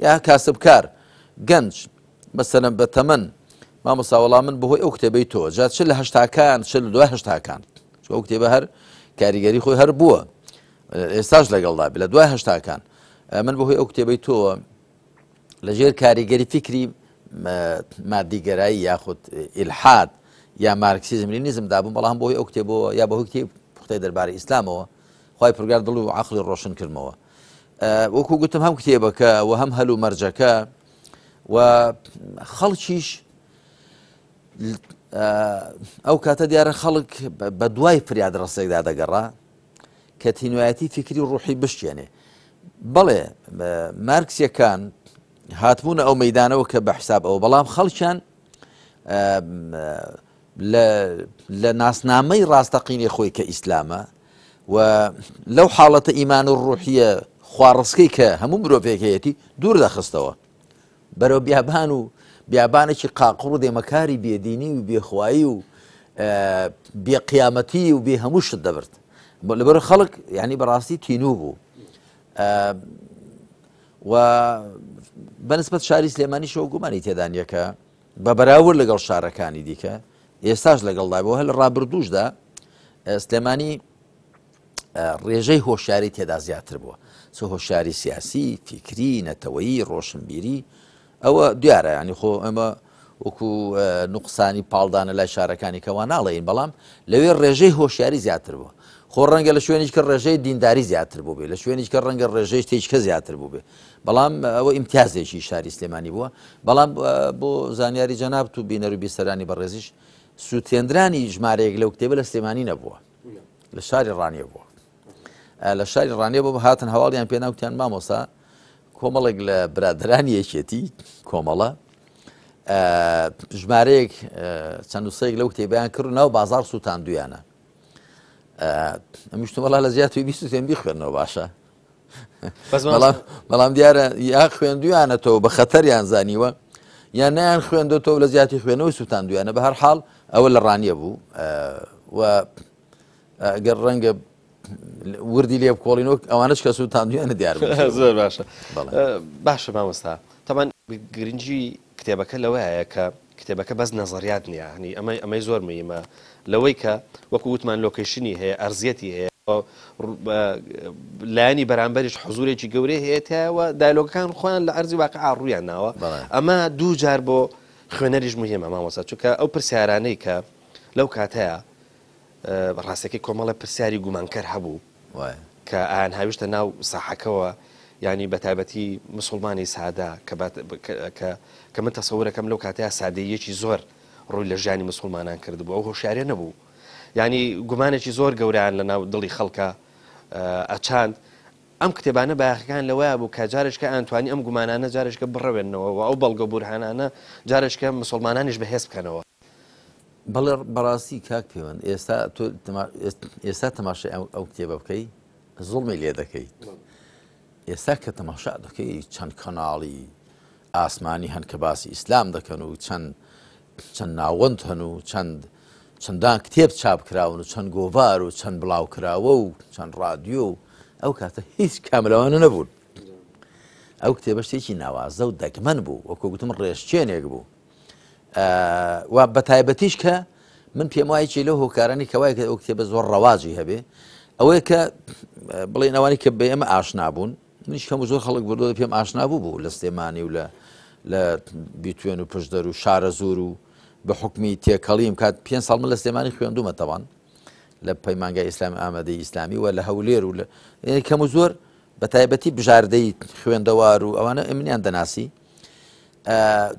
یا کاسبکار گەنج مەسەلەن بە تەمەن مامۆستا وەڵا من بەهۆی ئەو کتێبەی تۆ جا چ لە هەشتاکان چ لە دوای هەشتاکان چونکە ئەو کتێبە هەر کاریگەری خۆی هەر بووە ئێستاش لەگەڵدا بێ لە دوای هەشتاکان من بەهۆی ئەو کتێبەی تۆوە لەژێر کاریگەری فیکری مادیگەرایی یاخود ئیلحاد یا مارکسیزم لینیزم دابووم بەڵام بۆی ئەو کتێبەوە یا بەهۆی کتێب پوختەی دەربارەی ئیسلامەوە خوای پرگار دڵ و عەقڵی ڕۆشن کردمەوە وەکو گوتم هەم کتێبەکە و هەم هەل و مەرجەکە و خەڵکیش ئەو کاتە دیارە خەڵک بە دوای فریاد ڕسێکدا دەگەڕا کە تینوایەتی فیکری و ڕوحی بشکێنێ بەڵێ مارکسیەکان هاتبوونە ئەو مەدانەوە کە بە حساب ئەوە بەڵام خەڵکیان لە ناسنامەی ڕاستەقینەی خۆی کە ئیسلامە و لەو حاڵەتە ئیمان و ڕوحیە خواڕسکەی کە هەموو مرۆڤێک هەیەتی دوور دەخستەوە بەرەو بیابان و بیابانێکی قاقڕ و دێمەکاری بێدینی و بێخوایی و بێقیامەتی و بێ هەموو شت دەبرد لەبەر خەڵک ینی بەڕاستی تینوو بوو و بەنسبەت شاری سلێمانیشەوە گومانی تێدا نییە کە بە بەراورد لەگەڵ شارەکانی دیکە ئێستاش لەگەڵدا بۆ هەر لە ڕابردووشدا سلێمانی ڕێژەی هۆشیاری تێدا زیاتر بووە چ هۆشیاری سیاسی فیکری نەتەوەیی ڕۆشنبیری ئەوە دیارە ینی خۆ ئەمە وەکو نوقسانی پاڵدانە لای شارەکانی کەوا ناڵێین بەڵام لەوێ ڕێژەی هۆشیاری زیاتر بووە خۆ ڕەنگە لە شوێنیش کە ڕێژەی دینداری زیاتر بوو بێ لە شوێنیش کە ڕەنگە ڕێژەی شتێکە زیاتر بوو بێ بەڵام ئەوە ئیمتیازێکی شاری سلێمانی بووە بەڵام بۆ زانیاری جەنابت و بینەر و بیسەرانی بەڕێزیش سووتێندرانی ژمارەیەک لەو کتێبە لە سلێمانی نەبووە لە شاری ڕانیە بووە لە شاری ڕانیە بۆ هاتن هەواڵیان پێ ناوتیان مامۆسا کۆمەڵێک لە برادرانی یەکێتی کۆمەڵە ژمارەیەک چەند وسەیەک لەو کتێبیان کرد و ناو بازار سووتاندویانە ئەمیشتم وەڵا لە زیاتوی بیسوتێن بیخوێنەوە باشە بەڵام دیارە یا خوێندویانەتەوە بە خەتەریان زانیوە یان نیان خوێندۆتەوە لە زیاتی خوێنەوەی سووتاندویانە بە هەر حاڵ ئەوە لە ڕانیە بوو و گەر ڕەنگە وردی لێ بکۆڵینەوە ئەوانش کە سووتاندویانە دیار زۆر باشە باشە مامۆستا تەمان گرنگی کتێبەکە لەوەیە کە کتێبەکە بەس نەزەریات نییە هەنی ئەمەی ئەمەی زۆر مهمە لەوەی کە وەکو وتمان لۆکەیشنی هەیە ئەرزیەتی هەیە لایەنی بەرامبەریش حزورێکی گەورەی هەیە تایەوە دایلۆگەکان خۆیان لە ئەرزی واقع ڕوویان ناوە ئەمە دوو جار بۆ خوێنەریش مهمە مامۆستا چونکە ئەو پرسیارانەی کە لەو کاتەیە ڕاستەکەی کۆمەڵە پرسیاری گومانکەر هەبوو کە ئایان هاویشتە ناو ساحەکەوە یانی بە تایبەتی مسوڵمانی سادە کە کە کە من تەسەورەکەم لەو کاتەیا سادەییەکی زۆر ڕووی لە ژیانی مسوڵمانان کردبوو ئەو هۆشیاریە نەبوو یانی گومانێکی زۆر گەورەیان لە ناو دڵی خەڵکە ئەچاند ئەم کتێبانە بایەخەکان لەوەیا بوو کە جارێکە ئەیانتوانی ئەم گومانانە جارێکە بڕەوێننەوە و ئەو بەڵگە و بورهانانە جارێکە مسوڵمانانیش بەهێز بکەنەوە. بەڵێ بەڕاستی کاک پەیوەند ئێستا تۆ ئێستا تەماشای ئەو کتێبە بکەی زوڵمی لێ دەکەی ئێستا کە تەماشا دەکەی چەند کەناڵی ئاسمانی هەن کە باسی ئیسلام دەکەن و چەند چەند ناوەند هەن و چەند چەندان کتێب چاپ کراون و چەند گۆڤار و چەند بڵاو کراوە و چەند ڕادیۆ و ئەو کاتە هیچ کاملەوانە نەبوون ئەو کتێبە شتێکی ناوازە و دەگمەن بوو وەکو گوتم ڕێشچێنێک بوو و بە تایبەتیش کە من پێم وایە یەکێ لەو هۆکارانی کە وای کە ئەو کتێبە زۆر ڕەواجی هەبێ ئەوەیە کە بڵێن ئەوانی کە بە ئێمە ئاشنا بوون منیش کەم و زۆر خەڵک بردەوە پێم ئاشنا بوو بوو لە سلێمانی و لە لە بیتوێن و پشدەر و شارە زۆر و بە حکمی تێکەڵیم کات پێ ساڵ من لە سلێمانی خوێندومە تەوان لە پەیمانگای ئیسلامی ئامادەی ئیسلامی و لە هەولێر و لە کەم و زۆر بە تایبەتی بژاردەی خوێندەوار و ئەوانە ئەمنیان دەناسی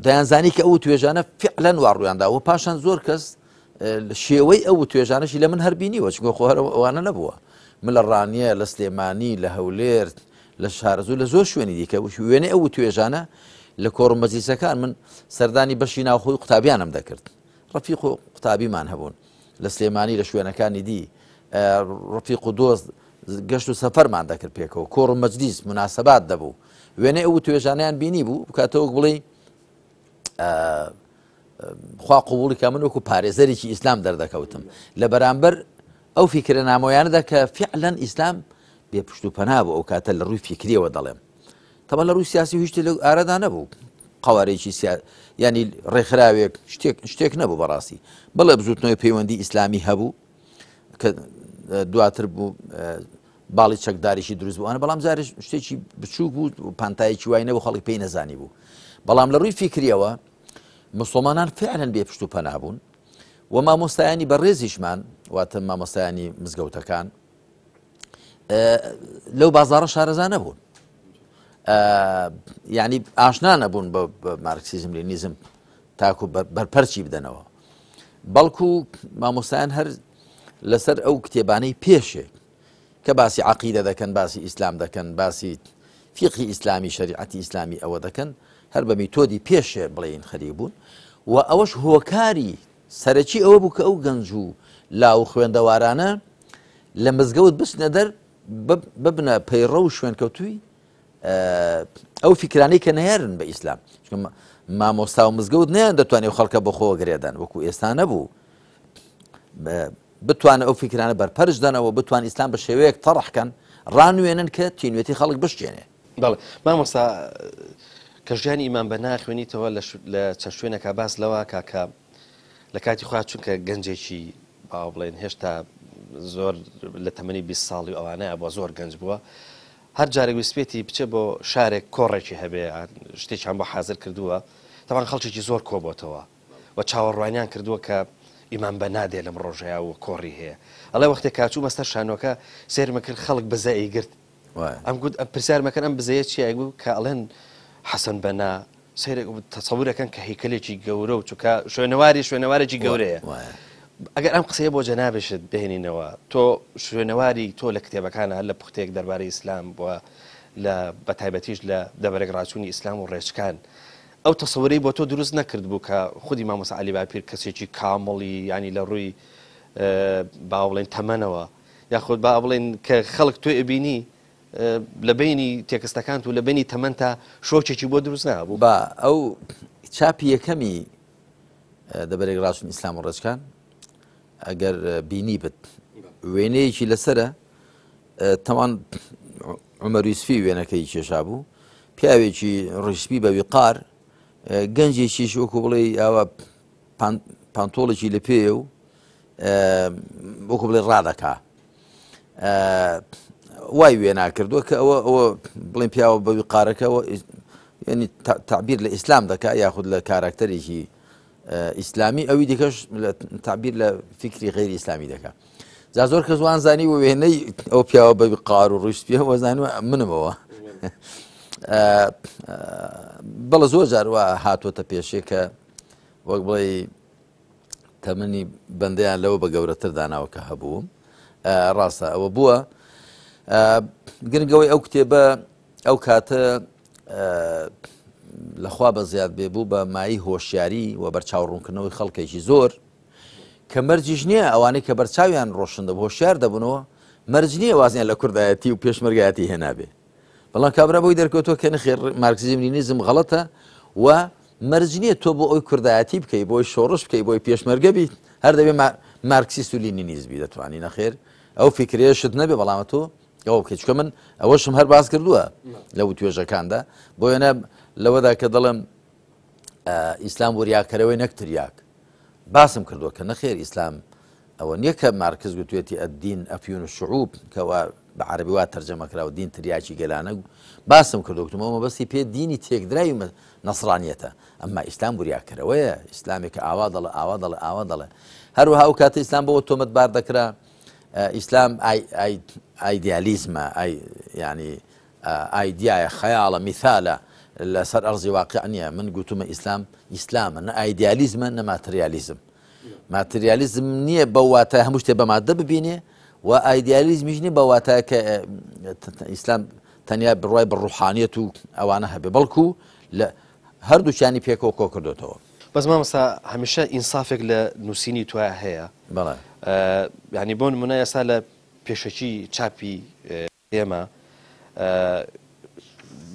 دەیانزانی کە ئەو توێژانە فعلەن وا ڕوویاندا و پاشان زۆر کەس شێوەی ئەو توێژانەشی لە من هەر بینیوە چونکە خۆ هەر ئەوانە نەبووە من لە ڕانیە لە سلێمانی لە هەولێر لە شارەزوو لە زۆر شوێنی دیکە وێنەی ئەو توێژانە لە کۆڕ مەجلیسەکان من سەردانی بەشی ناوخۆی قوتابیانم دەکرد ڕەفیق و قوتابیمان هەبوون لە سلێمانی لە شوێنەکانی دی ڕفیق و دۆست گەشت و سەفەرمان دەکرد پێکەوە کۆڕ و مەجلیس مناسبات دەبوو وێنەی ئەو توێژانیان بینی بوو بکاتەوە بڵێ خوا قوبوڵی کە من وەکو پارێزەرێکی ئیسلام دەردەکەوتم لە بەرامبەر ئەو فیکرە نامۆیانەدا کە فعلەن ئیسلام بێ پشت و پەنا بوو ئەو کاتە لە ڕووی فیکریەوە دەڵێم تەبا لە ڕووی سیاسی هیچ لە ئارەدا نەبوو قوارێکی سیا ینی ڕێکخراوێک شتێک شتێک نەبوو بەڕاستی بەڵێ بزوتنەوەی پەیوەندی ئیسلامی هەبوو کە دواتر بوو باڵی چەکداریشی دروست بووانە بەڵام جارش شتێکی بچووک بوو پانتایەکی وای نەبوو خەڵک پێی نەزانی بوو بەڵام لە ڕووی فیکریەوە مسلمانان فعلەن بێ پشت و پەنا بوون. و مامۆستایانی بەڕێزیشمان واتە مامۆستایانی مزگەوتەکان لەو بازاڕە شارەزا نەبوون یعنی ئاشنا نەبوون بە مارکسیزم لینیزم تاکو بەرپەرچی بدەنەوە بەڵکو مامۆستایان هەر لەسەر ئەو کتێبانەی پێشێک کە باسی عقیدە دەکەن باسی ئیسلام دەکەن باسی فیقی ئیسلامی شریعەتی ئیسلامی ئەوە دەکەن هەر بە میتۆدی پێشێ بڵێین خەریک بوون و ئەوەش هۆکاری سەرەکی ئەوە بوو کە ئەو گەنج و لاو و خوێندەوارانە لە مزگەوت بچنە دەر ببنە پەیڕەو و شوێنکەوتووی ئەو فیکرانەی کە نەیارن بە ئیسلام مامۆستا و مزگەوت نیان دەتوانێت خەڵکە بەخۆوە گرێدان وەکو ئێستا نەبوو بتوانن ئەو فیکرانە بەرپەرچ دەنەوە بتوان ئیسلام بە شێوەیەک تەڕحکەن ڕانوێنن کە تینوێتی خەڵک بشکێنێ. بەڵێ مامۆستا کە ژیانی ئیمام بەنا ئەخوێنیتەوە لە چەند شوێنێکا باس لەوە ئەکا کە لە کاتی خۆیا چونکە گەنجێکی با بڵێن هێشتا زۆر لە تەمەنی 20 ساڵی و ئەوانەیە بووە زۆر گەنج بووە هەر جارێک ویستبێتی بچێ بۆ شارێک کۆڕێکی هەبێ شتێکیان بۆ حازر کردووە تەبعەن خەڵکێکی زۆر کۆبۆتەوە و چاوەڕوانیان کردووە کە ئیمام بەنا دێ لەم ڕۆژەیا و کۆڕی هەیە ئەڵێ وەختێ کاچوومە سەر شانۆکە سێرمە کرد خەڵک بزە ئەیگرت ئەم گوت پرسیار مەکەن ئەم بزەیە چیە گوت کە ئەڵێن حەسەن بەنا سەیرێک تەسەورەکەن کە هەیکەلێکی گەورە و چونکە شوێنەواری شوێنەوارێکی گەورەیە ئەگەر ئەم قسەیە بۆ جەنابشت بهێنینەوە تۆ شوێنەواری تۆ لە کتێبەکانە هەر لە پوختەیەک دەربارەی ئیسلام و لە بەتایبەتیش لە دەبەرێک ڕاچوونی ئیسلام و ڕێچکان ئەو تەسەورەی بۆ تۆ دروست نەکرد بوو کە خودی مامۆستا عەلی باپیر کەسێکی کامڵی ینی لە ڕووی با بڵێن تەمەنەوە یاخود با بڵێین کە خەڵک تۆی ئەبینی لە بەینی تێکستەکانت و لە بەینی تەمەنتا شۆکێکی بۆ دروست نابوو؟ با ئەو چاپی یەکەمی دەبەرێک ڕاستن ئیسلام و ڕێچکان ئەگەر بینی بت وێنەیەکی لەسرە تەوان عمر یوسفی وێنەکەی کێشا بوو پیاوێکی ڕیشپی بە ویقار گەنجێکیش وەکو بڵێ ئاوا پانتۆڵێکی لە پێیە و وەکو بڵێ ڕادەکا وای وێنا کردووە کە ئەوە ئەوە بڵێن پیاوە بە ویقارەکەەوە ینی تعبیر لە ئیسلام دەکا یاخود لە کاراکتەرێکی ئیسلامی ئەوی دیکەش تعبیر لە فکری غیری ئیسلامی دەکا جا زۆر کەس وان زانی و وێنەی ئەو پیاوە بە قار و ڕیش پێ وەزانوە منمەوە بەڵە زۆر جار وا هاتووەتە پێشێ کە وەک بڵێ تەمەنی بەندەیان لەوە بە گەورەتر داناوە کە هەبووم ڕاستە ئەوە بووە گرنگەوەی ئەو کتێبە ئەو کاتە لەخوا بە زیاد بێ بوو بە مایی هۆشیاری و بەرچاو ڕوونکردنەوەی خەڵکێکی زۆر کە مەرجیش نییە ئەوانەی کە بەرچاویان ڕۆشن دەبوو هۆشیار دەبوونەوە مەرج نییە وازیان لە کوردایەتی و پێشمەرگایەتی هێنابێ بەڵام کابرا بۆی دەرکەوتووە کە نەخێر مارکسیزم لینیزم غەڵەتە و مەرج نییە تۆ بۆ ئەوی کوردایەتی بکەی بۆی شۆڕش بکەی بۆی پێشمەرگە بیت هەر دەبێ مارکسیست و لینینیست بی دەتوانی نەخێر ئەو فیکرەیەشت نەبێ بەڵام تۆ ئەوە بکەیت چونکە من ئەوەشم هەر باس کردووە لە وتوێژەکاندا بۆیە لەوەدا کە دەڵێم ئیسلام وریاکەرەوەی نەک تریاک باسم کردووە کە نەخێر ئیسلام ئەوە نییە کە مارکس گوتوێتی الدین افیون الشعوب کەوا بە عەرەبی وا تەرجەمە کراوە دین تریاکی گەلانە باسم کردووە گوتم ئەو مەبەستی پێ دینی تێکدراوی نەسرانیەتە ئەمما ئیسلام وریاکەرەوەیە ئیسلامێک کە ئاوا دەڵێ ئاوا دەڵێ ئاوا دەڵێ هەروەها ئەو کاتە ئیسلام بەوە تۆمەتبار دەکرا ئیسلام ئایدیالیزمە ئای ینی ئایدیایە خەیاڵە میثالە لەسەر ئەرزی واقع نییە من گوتومە ئیسلام ئیسلامە نە ئایدیالیزمە نە ماتریالیزم ماتریالیزم نییە بەو واتای هەموو شتێ بە مادە ببینێ و ئایدیالیزمیش نییە بە واتای کە ئیسلام تەنیا بڕوای بە ڕوحانیەت و ئەوانە هەبێ بەڵکو لە هەردووکیانی پێکەوە کۆ کردوتەوە. بەس مامۆستا هەمیشە ئینسافێک لە نووسینی تۆیا هەیە بەڵێ. یانی بۆ نمونە ئێستا لە پێشەکی چاپی ئێمە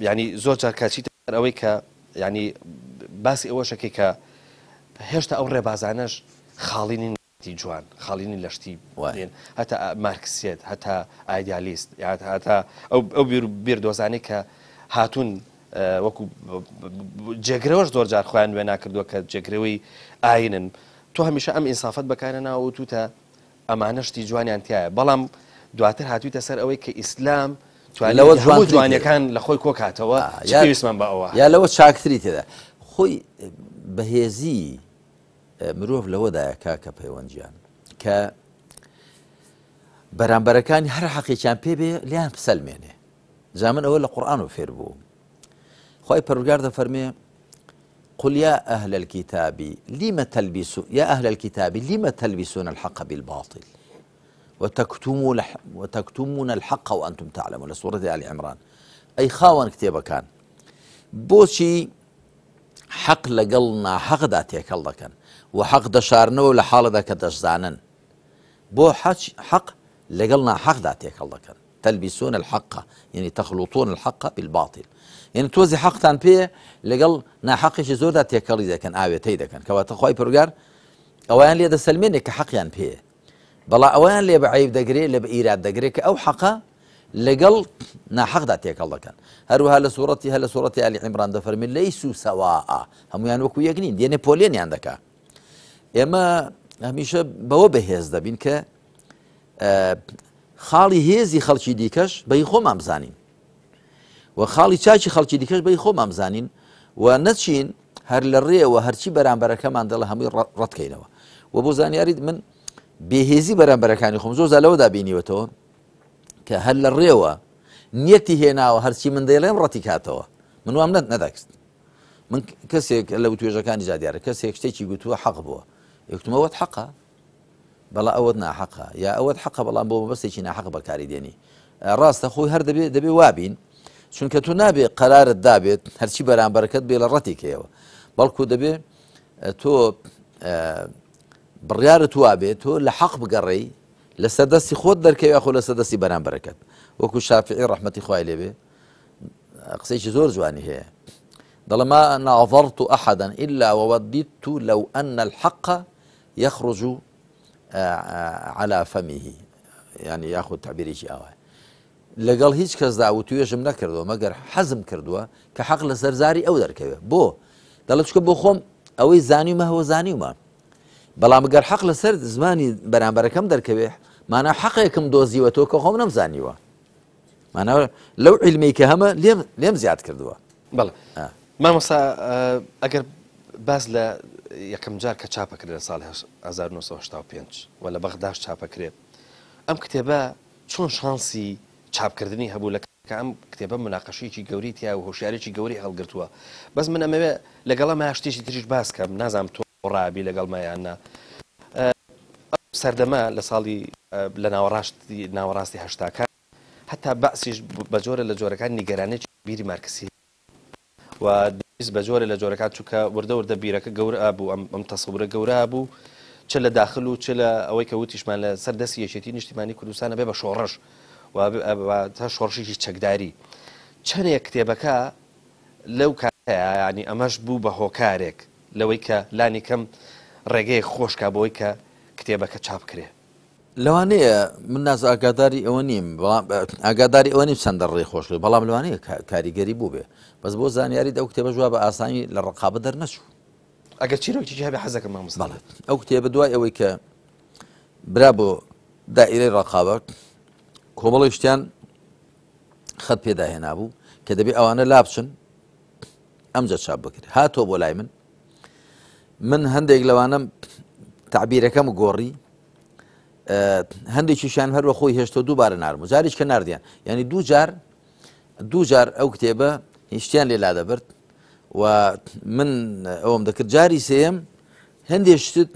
یانی زۆر جار کاچیتە ئەوەی کە یانی باسی ئەوەشەکەی کە هێشتا ئەو ڕێبازانەش خاڵی نین جوان خاڵی نین لە شتی هەتا مارکسیەت هەتا ئایدیالیست هەتا ئەو بیردۆزانەی کە هاتوون وەکو جێگرەوەش زۆر جار خۆیان وێنا کردووە کە جێگرەوەی ئاینن تۆ هەمیشە ئەم ئینسافەت بەکارهێناوە و توتە ئەمانە شتی جوانیان تیایە بەڵام دواتر هاتوویتە سەر ئەوەی کە ئیسلام توانی لەوە هەموو جوانتری جوانیەکان لە خۆی کۆکاتەوە چ یا پێویستمان بە ئەوە یا هەیە؟ لەوە چاکتری تێدا خۆی بەهێزی مرۆڤ لەوەدایە کاکە پەیوەند گیان کە بەرامبەرەکانی هەر حەقێکیان پێ بێ لیان بسەلمێنێ. جا من ئەوە لە قورئانەوە فێر بووم. خوای پەروەردگار دەفەرمێ قل يا أهل الكتاب لم تلبسون يا أهل الكتاب لم تلبسون الحق بالباطل وتكتمون وتكتمون الحق وأنتم تعلمون لە سوڕەتی ئالی عیمران ئەی خاوەن کتێبەکان بۆچی حەق لەگەڵ ناحەقدا تێکەڵ دەکەن و حەق دەشارنەوە لە حاڵەدا کە دەشزانن بۆ حەق لەگەڵ ناحەقدا تێکەڵ دەکەن تلبسون الحق یعنی تخلطون الحق بالباطل یعنی تۆزی حەقتان پێ لەگەڵ ناحەقێکی زۆردا تێکەڵی دەکەن ئاوێتەی دەکەن کەواتە خوای پەروەردگار ئەویان لێ دەسەلمێنێ کە حەقیان پێ بەڵا ئەوەیان لێ بە عەیب دەگرێ لێ بە ئیراد دەگرێ کە ئەو حەقە لەگەڵ ناحەقدا تێکەڵ دەکەن. هەروەها لە سوڕەتی هەر لە سوڕەتی ئالی عیمران دەفەرمێ لەیسو سەواء هەموویان وەکو یەک نین دێنێ پۆلێنیان دەکا. ئێمە هەمیشە بەوە بەهێز دەبین کە خاڵی هێزی خەڵکی دیکەش بەی خۆمان بزانین و خاڵی چاکی خەڵکی دیکەش بەی خۆمان بزانین و نەچین هەر لە ڕێوە هەرچی بەرامبەرەکەمان دەڵێ هەمووی ڕەتکەینەوە و بۆ زانیاریت من بێهێزی بەرامبەرەکانی خۆم زۆر لەوەدا بینیوەتەوە کە هەر لە ڕێوە نیەتی هێناوە هەرچی من دەیڵێم ڕەتی کاتەوە من وام نەت نەدەکرد من کەسێک لە وتوێژەکانی جا دیارە کەسێک شتێکی گوتووە حەق بووە یەکتمەوەت حەقە بەڵا ئەوەت ناحەقە یا ئەوەت حەقە بەڵام بۆ مەبەستێکی ناحەق بەکاری دێنی ڕاستە خۆی هەر دەبێ دەبێ وابین چونکە تۆ نابێ قەرارت دابێت هەرچی بەرامبەرەکەت بێ لە ڕەتی کەیەوە بەڵکو دەبێ تۆ بڕیارت وابێت تۆ لە حەق بگەڕێی لەسەر دەستی خۆت دەرکەوی یاخۆ لەسەر دەستی بەرامبەرەکەت وەکو شافعی ڕەحمەتی خوای لێبێ قسەیەکی زۆر جوانی هەیە دەڵێ ما ناظرت أحدا إلا ووددت لو أن الحق یخرج علی فمه یانی یاخود تەعبیرێکی ئاوایە لەگەڵ هیچ کەسدا وتوێژم نەکردووە مەگەر حەزم کردووە کە حەق لەسەر زاری ئەو دەرکەوێ بۆ دەڵێ چکە بۆ خۆم ئەوەی زانیومە هەوە زانیومە بەڵام گەر حەق لەسەر زمانی بەرامبەرەکەم دەرکەوێ مانا حەقێکم دۆزیوە تۆ کە خۆم نەمزانیوە مانا لەو عیلمەی کە هەمە لێم لێم زیاد کردووە. بەڵێ مامۆستا ئەگەر باس لە یەکەم جار کە چاپەکرێت لە ساڵی 1985 و لە بەغداش چاپەکرێت ئەم کتێبە چۆن شانسی چاپکردنی هەبوو لە کە ئەم کتێبە مناقەشەیەکی گەورەی تیا و هۆشیارێکی گەورەی هەڵگرتووە بەس من ئەمەوێ لەگەڵ ئەمە شتێکی تریش باس کەم نازانم تۆ ڕابی لەگەڵمە یان نا ئەو سەردەمە لە ساڵی لە ناوەڕاستی ناوەڕاستی هەشتاکان هەتا بەعسیش بە جۆرە لە جۆرەکان نیگەرانێکی بیری مارکسی و دەویست بە جۆرە لە جۆرەکان چونکە وردە وردە بیرەکە گەورە بوو ئەم ئەم تەسەورە گەورە بوو چ لە داخل و چ لە ئەوەی کە وتیشمان لە سەر دەستی یەکێتی نیشتیمانی کوردستان ئەبێ بە شۆڕش و تا شۆڕشێکی چەکداری چەندێک کتێبەکە لەو کاتەیا یانی ئەمەش بوو بە هۆکارێک لەوەی کە لانی کەم ڕێگەیەک خۆش کا بۆی کە کتێبەکە چاپ کرێ. لەوانەیە، من ناز ئاگاداری ئەوە نیم، بەڵام ئاگاداری ئەوە نیم چەندە ڕێی خۆش کرد، بەڵام لەوانەیە کاریگەری بووبێ. بەس بۆ زانیاریت ئەو کتێبەش وا بە ئاسانی لە ڕەقابە دەرنەچوو. ئەگەر چیرۆکێکی هەبێ حەز دەکەم مامۆستا. بەڵێ ئەو کتێبە دوای ئەوەی کە برا بۆ دائیرەی ڕەقابە کۆمەڵێک شتیان خەت پێدا هێنابوو کە دەبێ ئەوانە لابچن ئەمجا چاپ بکرێت هاتۆ بۆ لای من من هەندێک لەوانەم تعبیرەکەم گۆڕی هەندێکیشیان هەر بە خۆی هێشتۆ دووبارە نارم و جاریش کە نردیان یعنی دوو جار دوو جار ئەو کتێبە هیچتیان لێ لا دەبرد و من ئەوم دەکرد جاری سێم هەندێک شتت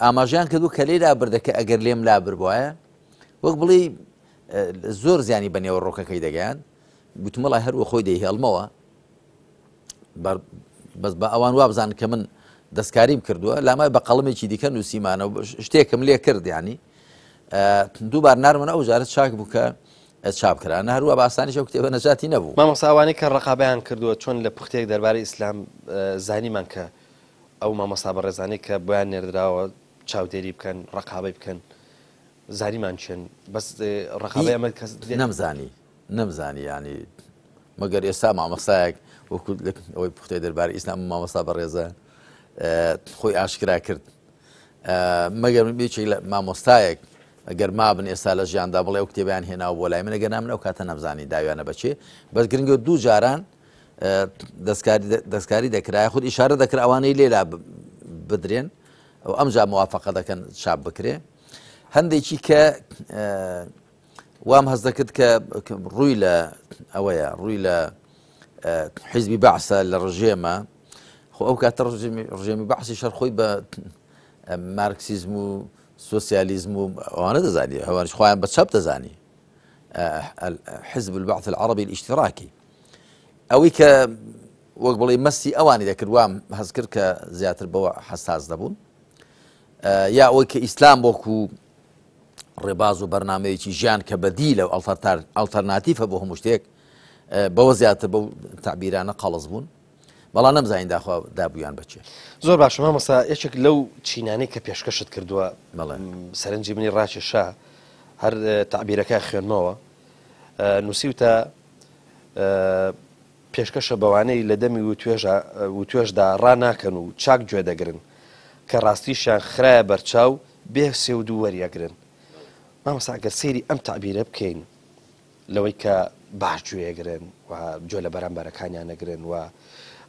ئاماژیان کردو کە لێ لا بردەکە ئەگەر لێم لا بردوایە وەک بڵێ زۆر زیانی بە نێوەڕۆکەکەی دەگەیان گوتم وەڵای هەر وەخۆی دەیهێڵمەوە بەس بە ئەوان وابزان کە من دەستکاریم کردووە لامای بە قەڵمێکی دیکە نووسیمانە و شتێکم لێ کرد ینی دووبار نارمن ئەو جارە چاک بوو کە چاپ کرا نە هەروە بە ئاسانیش ئەو کتێبە نەجاتی نەبوو. مامۆستا ئەوانەی کە ڕەقابەیان کردووە چۆن لە پوختەیەک دەربارەی ئیسلام زانیمان کە ئەو مامۆستا بەڕێزانەی کە بۆیان نێردراوە چاودێری بکەن ڕەقابەی بکەن زانیمان کێن بەس ڕەقابەی ئەمە کەس نەمزانی نەمزانی یانی مەگەر ئێستا مامۆستایەک وەکو ئەوەی پوختەی دەربارەی ئیسلام مامۆستا بەڕێزە خۆی ئاشکرا کرد مەگەر یەکێک لە مامۆستایەک ئەگەر مابن ئێستا لە ژیاندا بڵێ ئەو کتێبیان هێناو بۆ لای من ئەگەر نا من ئەو کاتە نەمزانی داویانە بەچێ بەس گرنگە دوو جاران دەستکاری دەستکاری دەکرا خود ئیشارە دەکرا ئەوانەی لێلا بدرێن. و ئەمجا موافقە دەکەن چاپ بکرێ. هەندێکی کە وام هەست دەکرد کە ڕووی لە ئەوەیە ڕووی لە حیزبی بەعسە لە ڕژێمە خۆ ئەو کاتە ڕژێمی بەعسی شەر خۆی بە مارکسیزم و سوسیالیزم و ئەوانە دەزانی هەوانش خۆیان بە چەپ دەزانی حزب البعث العربی الاشتراکی ئەوەی کە وەک بڵێ مەستی ئەوانی دەکرد وام هەست کرد کە زیاتر بەوە حساس دەبوون یا ئەوەی کە ئیسلام وەکو ڕێباز و بەرنمەیەکی ژیان کە بەدیلە و ئەڵتەرناتیفە بۆ هەموو شتێک بەوە زیاتر بەو تعبیرانە قەڵس بوون بەڵام نەمزانین داخوا دابوویان بەچێ. زۆر باشە مامۆستا یەکێک لەو چینانەی کە پێشکەشت کردووە سەرنجی منی ڕاکێشا هەر تەعبیرەکە خوێنمەوە نووسیوتە پێشکەشە بەوانەی لە دەمی وتوێژدا ڕاناکەن و چاک گوێ دەگرن کە ڕاستیشیان خرایە بەرچاو بێ سێ و دوو وەریەگرن. مامۆستا گەر سەیری ئەم تەعبیرە بکەین لەوەی کە باش گوێ ئەگرن و گوێ لە بەرامبەرەکانیان ئەگرن و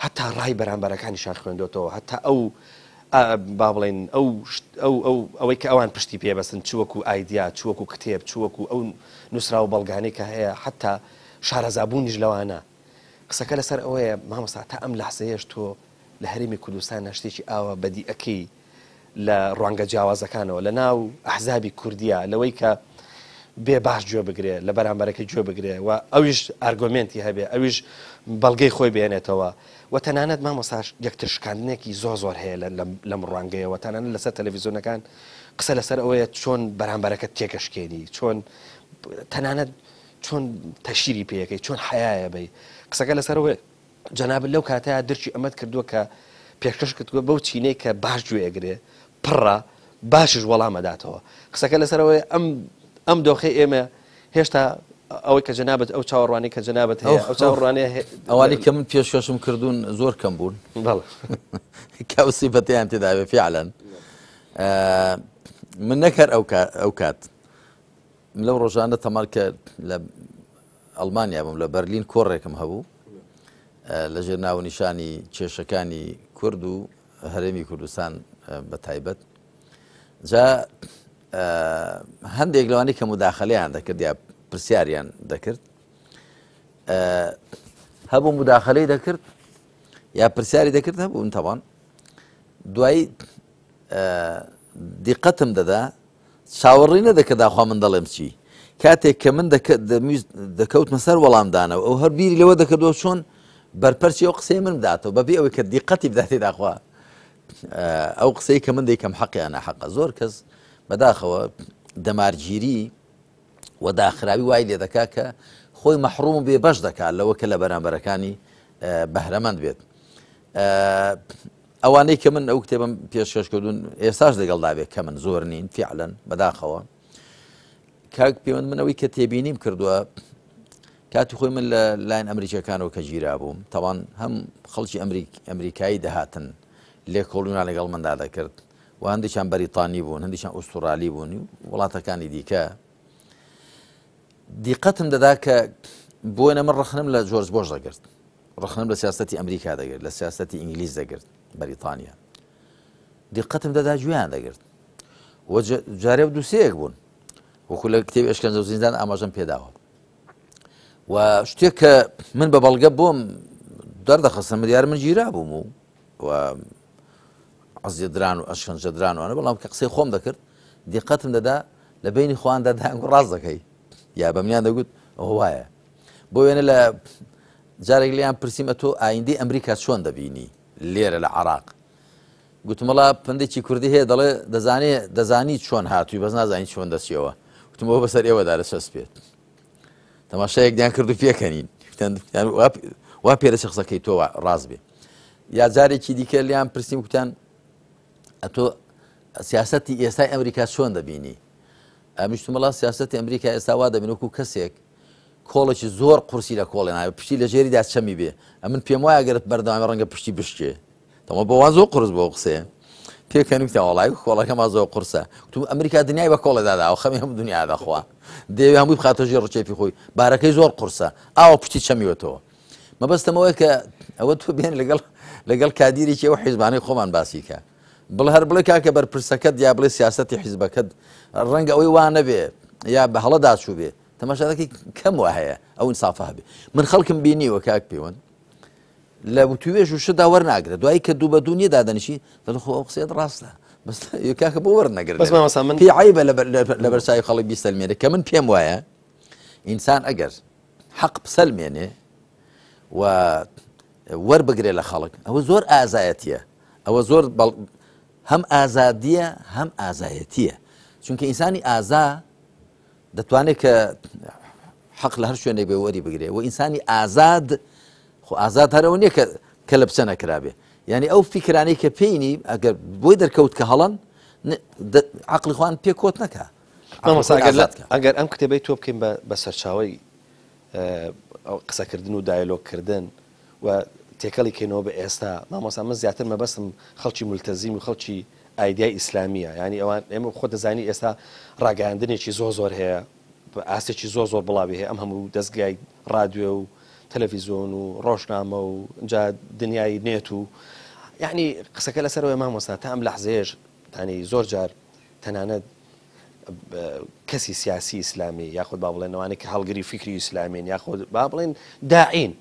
هەتا ڕای بەرامبەرەکانیشان خوێندۆتەوە هەتا ئەو با بڵێین ئەو ئەو ئەو ئەوەی کە ئەوان پشتی پێ بەستن چ وەکو ئایدیا چ وەکو کتێب چ وەکو ئەو نووسراو و بەڵگانەی کە هەیە حتا شارەزابوونیش لەوانە قسەکە لەسەر ئەوەیە مامۆستا تا ئەم لەحزەیەش تۆ لە هەرێمی کوردستانە شتێکی ئاوا بەدی ئەکەی لە ڕوانگە جیاوازەکانەوە لە ناو ئەحزابی کوردیە لەوەی کە بێ باش گوێ بگرێ لە بەرامبەرەکەی گوێ بگرێ و ئەویش ئارگۆمێنتی هەبێ ئەویش بەڵگەی خۆی بێنێتەوە و تەنانەت مامۆستاش یەکتر شکاندنێکی زۆر زۆر هەیە لەم ڕوانگەیەوە تەنانەت لەسەر تەلەڤیزیۆنەکان قسە لەسەر ئەوەیە چۆن بەرامبەرەکەت تێکەشکێنی چۆن تەنانەت چۆن تەشیری پێەکەی چۆن حەیایە بی قسەکە لەسەر ئەوەیە جەنابت لەو کاتەیا درکی ئەمەت کردووە کە پێشکەش کردووە بەو چینەی کە باش گوێ ئەگرێ پڕە باشش وەڵام ئەداتەوە قسەکە لەسەر ئەوەیە ئەم ئەم دۆخەی ئێمە هێشتا ئەوەی کە جەنابت ئەو چاوەڕوانی کە جەنابت هەیە ئەو چاوەڕوانیە ئەوانی کە من پێشکەشم کردوون زۆر کەم بوون بەڵێ کە ئەو سیفەتەیان تێداوێ فعلا من نەکەر ئەو کات لەو ڕۆژانە تەمار کە لە ئەڵمانیا بووم لە بەرلین کۆڕێکم هەبوو لە ژێر ناونیشانی کێشەکانی کورد و هەرێمی کوردستان بە تایبەت جا هەندێک لەوانی کە مداخلەیان دەکرد یا پرسیاریان دەکرد هەبوو مداخلەی دەکرد یا پرسیاری دەکرد هەبوون تەوان دوایی دیقەتم دەدا چاوەڕێی نەدەکرد داخوا من دەڵێم چی. کاتێک کە من دەمویست دەکەوتمە سەر وەڵامدانەوە، ئەو هەر بیری لەوە دەکردەوە چۆن بەرپەرچی ئەو قسەی من بداتەوە بەبێ ئەوەی کە دیقەتی بداتێ داخوا ئەو قسەی کە من دەیکەم حەق یان ناحەقە. زۆر کەس بەداخەوە دەمارگیری و داخراوی وای لێ دەکا کە خۆی مەحروم و بێبەش دەکات لەوە کە لە بەرامبەرەکانی بەهرەمەند بێت. ئەوانەی کە من ئەو کتێبم پێشکەش کردوون ئێستاش لەگەڵدا بێ کە من زۆر نین فعلەن بەداخەوە کاک پێوەند من ئەوەی کە تێبینیم کردووە کاتی خۆی من لە لاین ئەمریکیەکانەوە کە گیرا بووم تاوان هەم خەڵکی ئەمریک ئەمریکایی دەهاتن لێکۆڵیان لەگەڵ مندا دەکرد و هەندێکیان بەریتانی بوون هەندێکیان ئوسترالی بوون و وڵاتەکانی دیکە دیقەتم دەدا کە بۆ نە من ڕخنم لە جۆرج بۆش دەگرت ڕەخنەم لە سیاسەتی ئەمریکا دەگرت، لە سیاسەتی ئینگلیز دەگرت، بەریتانیا. دیقەتم دەدا گوێیان دەگرت. و جارێ و دووسەیەک بوون. وەکو لە کتێبی ئەشکەنجە و زیندان ئاماژەم پێداوە. و شتێک کە من بە بەڵگە بۆم دەردەخستن دیار من گیرا بووم و و عزیێدران و ئەشکەنجەدران وانە بەڵام کە قسەی خۆم دەکرد دیقەتم دەدا لە بینی خۆیاندا دەیانگوت ڕاست دەکەی یا بە منیان دەگوت ئەوە وایە بۆ وێنە لە جارێک لێیان پرسیم ئەتۆ ئایندەی ئەمریکا چۆن دەبینی لێرە لە عراق گوتم وڵا پندێکی کوردی هەیە دەڵێ دەزانێ دەزانی چۆن هاتووی بەس نازانی چۆن دەچیەوە گوتم ئەوە بەسەر ئێوەدا دەچەسپێت تەماشایەک دیان کرد و پێکەنین وا پێرە قسەکەی تۆ ڕاست بێ یا جارێکی دیکە لیان پرسیم کوتیان ئەتۆ سیاستی ئێستای ئەمریکا چۆن دەبینی ئەمیشتم وڵا سیاستی ئەمریکا ئێستا وا دەبین وەکو کەسێک کۆڵێکی زۆر قورسی لە کۆڵێ ناوێ پشتی لە ژێریدا چەمی بێ ئەمن پێم وایە گەرت بەردەوامی ڕەنگە پشتی بشکێ تەمە بۆ وان زۆر قورس بۆ قسەیە پێکەنیم وتیان وەڵای کۆڵەکەمان زۆر قورسە وتم ئەمریکا دنیای بە کۆڵێ داداوە خەمی هەموو دنیا دەخوا دەیەوێ هەمووی بخاتە ژێر ڕچێفی خۆی بارەکەی زۆر قورسە ئاوە پشتی چەمیوەتەوە مەبەستم ئەوەیە کە ئەوە تۆ بێن لەگەڵ لەگەڵ کادیرێکی ئەو حیزبانەی خۆمان باسی کە. بڵێ هەر بڵێ کاکە بەرپرسەکەت یا بڵێ سیاسەتی حیزبەکەت ڕەنگە ئەوەی وا نەبێ یا بە هەڵەدا چووبێ. تەماشا دەکەی کەم وا هەیە ئەو ئینسافە هەبێ. من خەڵکم بینیوە کاک پێوەند لە وتوێژ و شتدا وەرناگرێت، دوایی کە دوو بە دوو نییە دادەنیشی دەڵێ خۆ ئەو قسەیەت ڕاستە، بەس کاکە بۆ وەرنەگرن؟ بەس مامۆستا من پێی عەیبە لەبەر چاوی خەڵک بیسەلمێنێ کە من پێم وایە ئینسان ئەگەر حەق بسەلمێنێ و وەربگرێ لە خەڵک ئەوە زۆر ئازایەتیە، ئەوە زۆر هەم ئازادیە هەم ئازایەتیە، چونکە ئینسانی ئازا دەتوانێت کە حەق لە هەر شوێنێک بێ وەری بگرێ و ئینسانی ئازاد خۆ ئازاد هەرەوە نییە کە کە لە بچە نەکرابێ، یعنی ئەو فیکرانەی کە پێینی ئەگەر بۆی دەرکەوت کە هەڵەن عقلی خوان پێ کۆت نەکا. مامۆستا ئەگەر ئەم کتێبەی تۆ بکەین بە سەرچاوەی قسەکردن و دایلۆگکردن و تێکەڵی کەینەوە بە ئێستا، مامۆستا من زیاتر مەبەستم خەڵکی مولتەزیم و خەڵکی ئایدیای ئیسلامییە، یانی ئەوان ئێمە خۆت دەزانی ئێستا ڕاگەیاندنێکی زۆر زۆر هەیە، ئاستێکی زۆر زۆر بڵاوی هەیە، ئەم هەموو دەزگای ڕادیۆ و تەلەفیزیۆن و ڕۆژنامە و جا دنیای نێت و یانی قسەکە لەسەرەوەی مامۆستا تا ئەم لەحزەیەش یانی زۆر جار تەنانەت کەسی سیاسی ئیسلامی یاخود با بڵێن ئەوانەی کە هەڵگری فیکری ئیسلامین یاخود با بڵێن داعین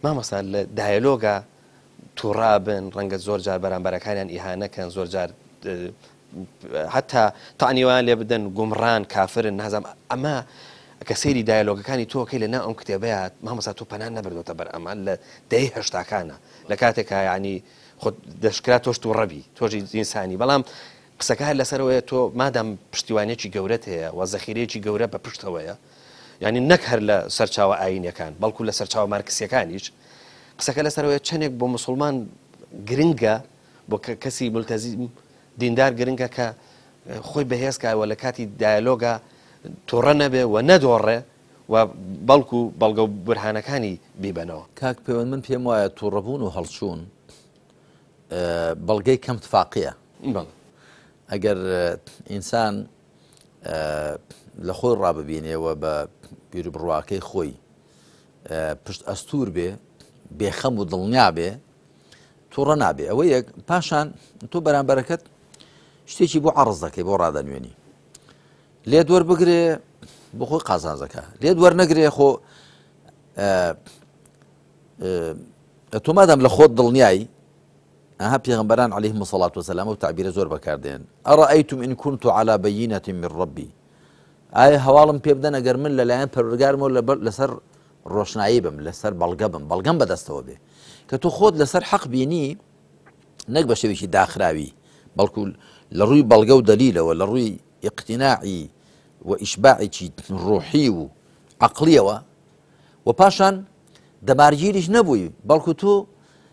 مامۆستا لە دایەلۆگا تووڕا بن ڕەنگە زۆر جار بەرامبەرەکانیان ئیهانە کەن زۆر جار حتا تەعنیوان لێ بدەن گومڕان کافرن نازانم ئەمە کە سەیری دایەلۆگەکانی تۆکەی لە ناو ئەم کتێبەیە مامۆستا تۆ پەنا نەبردۆتە بەر ئەمە لە دەیەی هەشتاکانە لە کاتێکا یعنی خۆ دەشکرا تۆش تووڕەبی تۆژی ئینسانی بەڵام قسەکە هەر لەسەرەوەیە تۆ مادام پشتیوانیەکی گەورەت هەیە و زەخیرەیەکی گەورە بە پشتەوەیە یانی نەک هەر لە سەرچاوە ئایینیەکان بەڵکو لە سەرچاوە مارکسیەکانیش قسەکە لەسەرەوەیە چەندێک بۆ مسوڵمان گرنگە بۆ کەسی ملتەزیم دیندار گرنگە کە خۆی بەهێز کا و لە کاتی دایەلۆگا توڕە نەبێ و نەدۆڕێ و بەڵکو بەڵگە و بورهانەکانی بیبەنەوە. کاک پەیوەند من پێم وایە توڕەبوون و هەڵچوون بەڵگەی کەم تفاقیە. بەڵێ. ئەگەر ئینسان لە خۆی ڕاببینێ و بە بیروبڕواکەی خۆی پشت ئەستور بێ، بێخەم و دڵنیا بێ، توڕە نابێ. ئەوە یەک. پاشان تۆ بەرامبەرەکەت شتێکی بۆ عەڕز دەکەی، بۆ ڕادەنوێنی، لێت وەربگرێ بۆ خۆی قازانجەکە، لێت وەرنەگرێ خۆ تۆ مادام لە خۆت دڵنیای. ئەها پێغەمبەران علیهم الصلاة والسلام ئەو تعبیرە زۆر بەکاردێن، ئەرأیتم إن كنت على بینة من ربی، ئایا هەواڵم پێ بدەن ئەگەر من لەلایەن پەروەردگارمەوە لەسەر ڕۆشنایی بم، لەسەر بەڵگە بم، بەڵگەم بەدەستەوە بێ، کە تۆ خۆت لەسەر حەق بینی نەک بە شێوەیەکی داخراوی بەڵکو لە ڕووی بەڵگە و دەلیلەوە، لە ڕووی ئیقتیناعی و ئیشباعێکی ڕۆحی و عەقڵیەوە، و پاشان دەمارگیریش نەبووی بەڵکو تۆ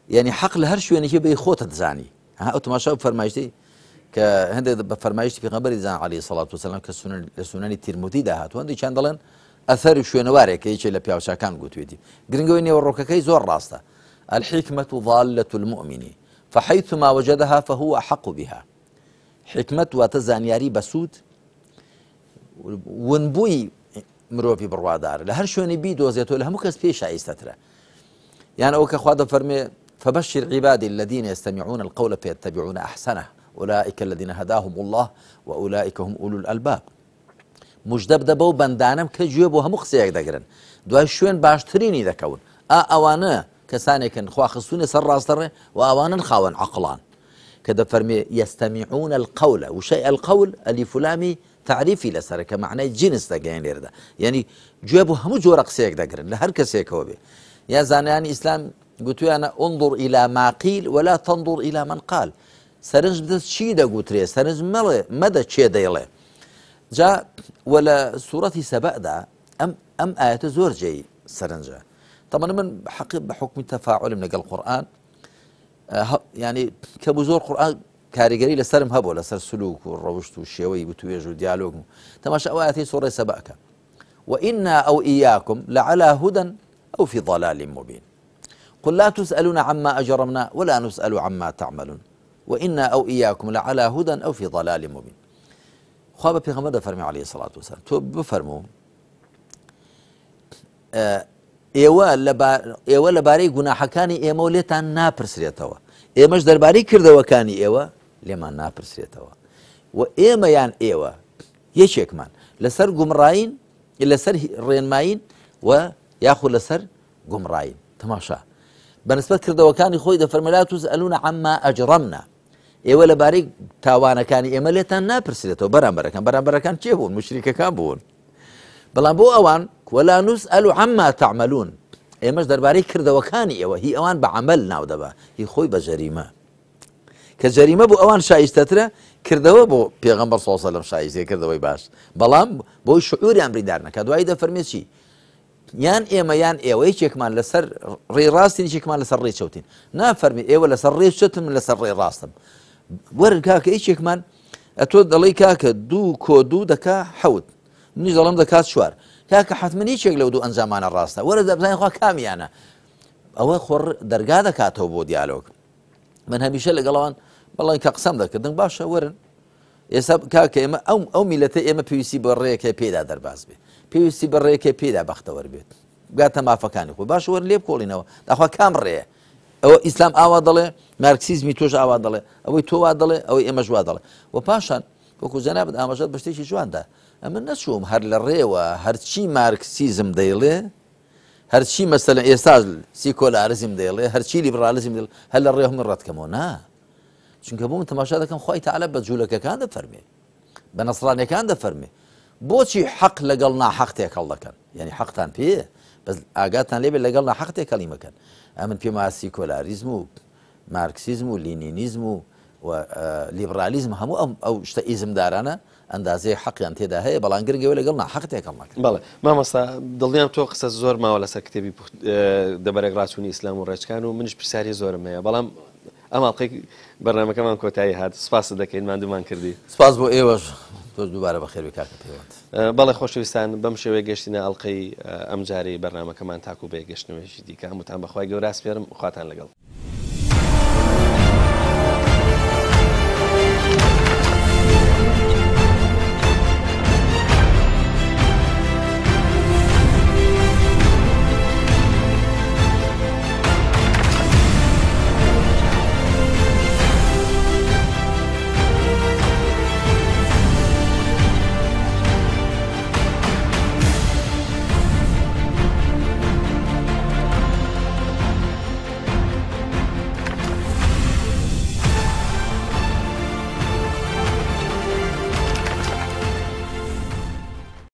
یعنی حەق لە هەر شوێنێکی بێی خۆتت زانی. ها ئەو تەماشا و فەرمایشتی کە هەندێک بە فەرمایشتی پێغەمبەری زان عەلەیهی سەڵات وسەلام کە لە سونەنی تیرمودیدا هاتووە، هەندێکیان دەڵێن ئەثەر و شوێنەوارێک کە یەکێ لە پیاوچاکان گوتوێتی، گرنگەوەی نێوەڕۆکەکەی زۆر ڕاستە، الحکمة ضالة المؤمن فحيثما وجدها فهو أحق بها. حکمت واتە زانیاری بەسوود، ونبووی مرۆڤی بڕوادار لە هەر شوێنی بیدۆزێتەوە لە هەموو کەس پێی شایستەترە. یان ئەوە کە خوا دەفەرمێ فبشر عبادی الذین یستمعون القول فیتبعون احسنه اولئک الذین هداهم الله واولئک هم اولو الالباب. مژدە بدە بەو بەندانەم کە گوێ بۆ هەموو قسەیەک دەگرن دوای شوێن باشترینی دەکەون، ئا ئەوانە کەسانێکن خوا خستوونە سەر ڕاستەڕێ و ئەوانن خاوەن عەقڵان. کە دەفەرمێ یستمعون القول، وشەی القول ئەلیف و لامی تەعریفی لەسەرە کە مەعنای جنس دەگەیەن لێرەدا، یعنی گوێ بۆ هەموو جۆرە قسەیەک دەگرن لە هەر کەسێکەوە بێ. یا زانایانی ئیسلام گوتویانە انظر الى ما قیل ولا تنظر الى من قال، سەرنج بدە چی دەگوترێ، سەرنج مەڵێ مەدە کێ دەیڵێ. جا وە لە سوڕەتی سەبەدا ئەم ئایەتە زۆر جێی سەرنجە. طبعا من حەقی بە حکمی تەفاعلم لەگەڵ قورئان، ینی کە بوو زۆر قورئان کاریگەری لەسەرم هەبوو لەسەر سلوک و ڕەوشت و شێوەی وتوێژ و دیالۆگ و تەماشا ئەو ئاەتی سوڕەی سەبەکە وإنا أو إياكم لعلى هدى أو في ضلال مبين قل لا تسألون عما أجرمنا ولا نسأل عما تعملون وإنا أو إياكم لعلى هدى أو في ضلال مبين. خوا بە پێغەمبەر دەفەرمێ عەلەیهی سەڵات وسلام تۆ بفەرموو ئێوە ئێوە لەبارەی گوناحەکانی ئێمەوە لێتان ناپرسرێتەوە، ئێمەش دەربارەی کردەوەکانی ئێوە لێمان ناپرسرێتەوە و ئێمە یان ئێوە یەکێکمان لەسەر گومڕایین لەسەر ڕێنمایین و یاخود لەسەر گومڕایین. تەماشا بە نسبەت کردەوەکانی خۆی دەفەرمێ لا تسئلون عما اجرمنا ئێوە لەبارەی تاوانەکانی ئێمە لێتان ناپرسرێتەوە. بەرامبەرەکان بەرامبەرەکان کێ بوون؟ مشریکەکان بوون. بەڵام بۆ ئەوان ولا نسئل عما تعملون ئێمەش دەربارەی کردەوەکانی ئێوە هی ئەوان بە عەمەل ناو دەبا هی خۆی بە جەریمە کە جەریمە بۆ ئەوان شایستەترە کردەوە بۆ پێغەمبەر صلی الله علیه و سلم شایستەیە کردەوەی باش بەڵام بۆی شعوریان بریندار نەکات دوایی دەفەرمێ چی یان ئێمە یان ئێوە یەکێکمان لەسەر ڕێی ڕاستین یەکێکمان لەسەر ڕێی چەوتین نافەرمی ئێوە لەسەر ڕێی چەتن من لەسەر ڕێی ڕاستم وەرن کاکە یەکێکمان ئەتۆ دەڵێی کاکە دوو کۆ دوو دەکا حەوت منیش دەڵێم دەکات چوار کاکە حەتمەن یەکێک لەو دوو ئەنجامانە ڕاستە وەرە دەبزانین خوا کامیانە ئەوە خۆڕ دەرگا دەکاتەوە بۆ دیالۆگ من هەمیشە لەگەڵەوان بەڵێن کە قسەم دەکردن باشە وەرن ئێستا کاکە ئێمە ئەو ئەو میلەتە ئێمە پێویستی بە ڕێکێ پێدا دەرباز بێ پێویستی بە ڕێکێ پێدا بەختەوەر بێت بگاتە مافەکانی خۆی باش وەرن لێ بکۆڵینەوە داخوا کام ڕێیە ئەوە ئیسلام ئاوا دەڵێ مارکسیزمی تۆش ئاوا دەڵێ ئەوەی تۆ وا دەڵێ ئەوەی ئێمەش وا دەڵێ و پاشان وەکو جەنابت ئاماژەت بە شتێکی جواندا ئەمن نەچووم هەر لە ڕێوە هەرچی مارکسیزم دەیڵێ هەرچی مەسەلە ئێستا سیکۆلاریزم دەیڵێ هەرچی لیبرالیزم دەڵێ هەر لە ڕێوە من ڕەتکەمەوە نا چونکە بۆ من تەماشا دەکەم خوای تەعالا بە جوولەکەکان دەفەرمێ بە نەسرانیەکان دەفەرمێ بۆچی حەق لەگەڵ ناحەق تێکەڵ دەکەن یعنی حەقتان پێ بەس ئاگاتان لێبێت لەگەڵ ناحەق تێکەڵی مەکەن ئەمن پێم وایە سیکۆلاریزم و مارکسیزم و لینینیزم و و لیبرالیزم هەموو ئەم ئەو شتە ئیزمدارانە ئەندازەیەک حەقیان تێدا هەیە بەڵام گرنگ ئەوەیە لەگەڵ ناحەق تێکەڵ نەکەن. بەڵێ مامۆستا دڵنیام تۆ قسەت زۆر ماوە لەسەر کتێبی دەبەرێک ڕاچوونی ئیسلام و ڕێچکان و منیش پرسیاری زۆرم هەیە بەڵام ئەم ئەڵقەی بەرنامەکەمان کۆتایی هات سپاست دەکەین ماندوومان کردی. سپاس بۆ ئێوەش تۆش دووبارە بەخێر بێی کاکە پەیوەند. بەڵێ خۆشەویستان بەم شێوەیە گەشتینە ئەڵقەی ئەمجارەی بەرنامەکەمان تاکوو بە یەکگەشتنەوەیەکی دیکە هەمووتان بەخوای گەورە ئەسپێرم خواتان لەگەڵ.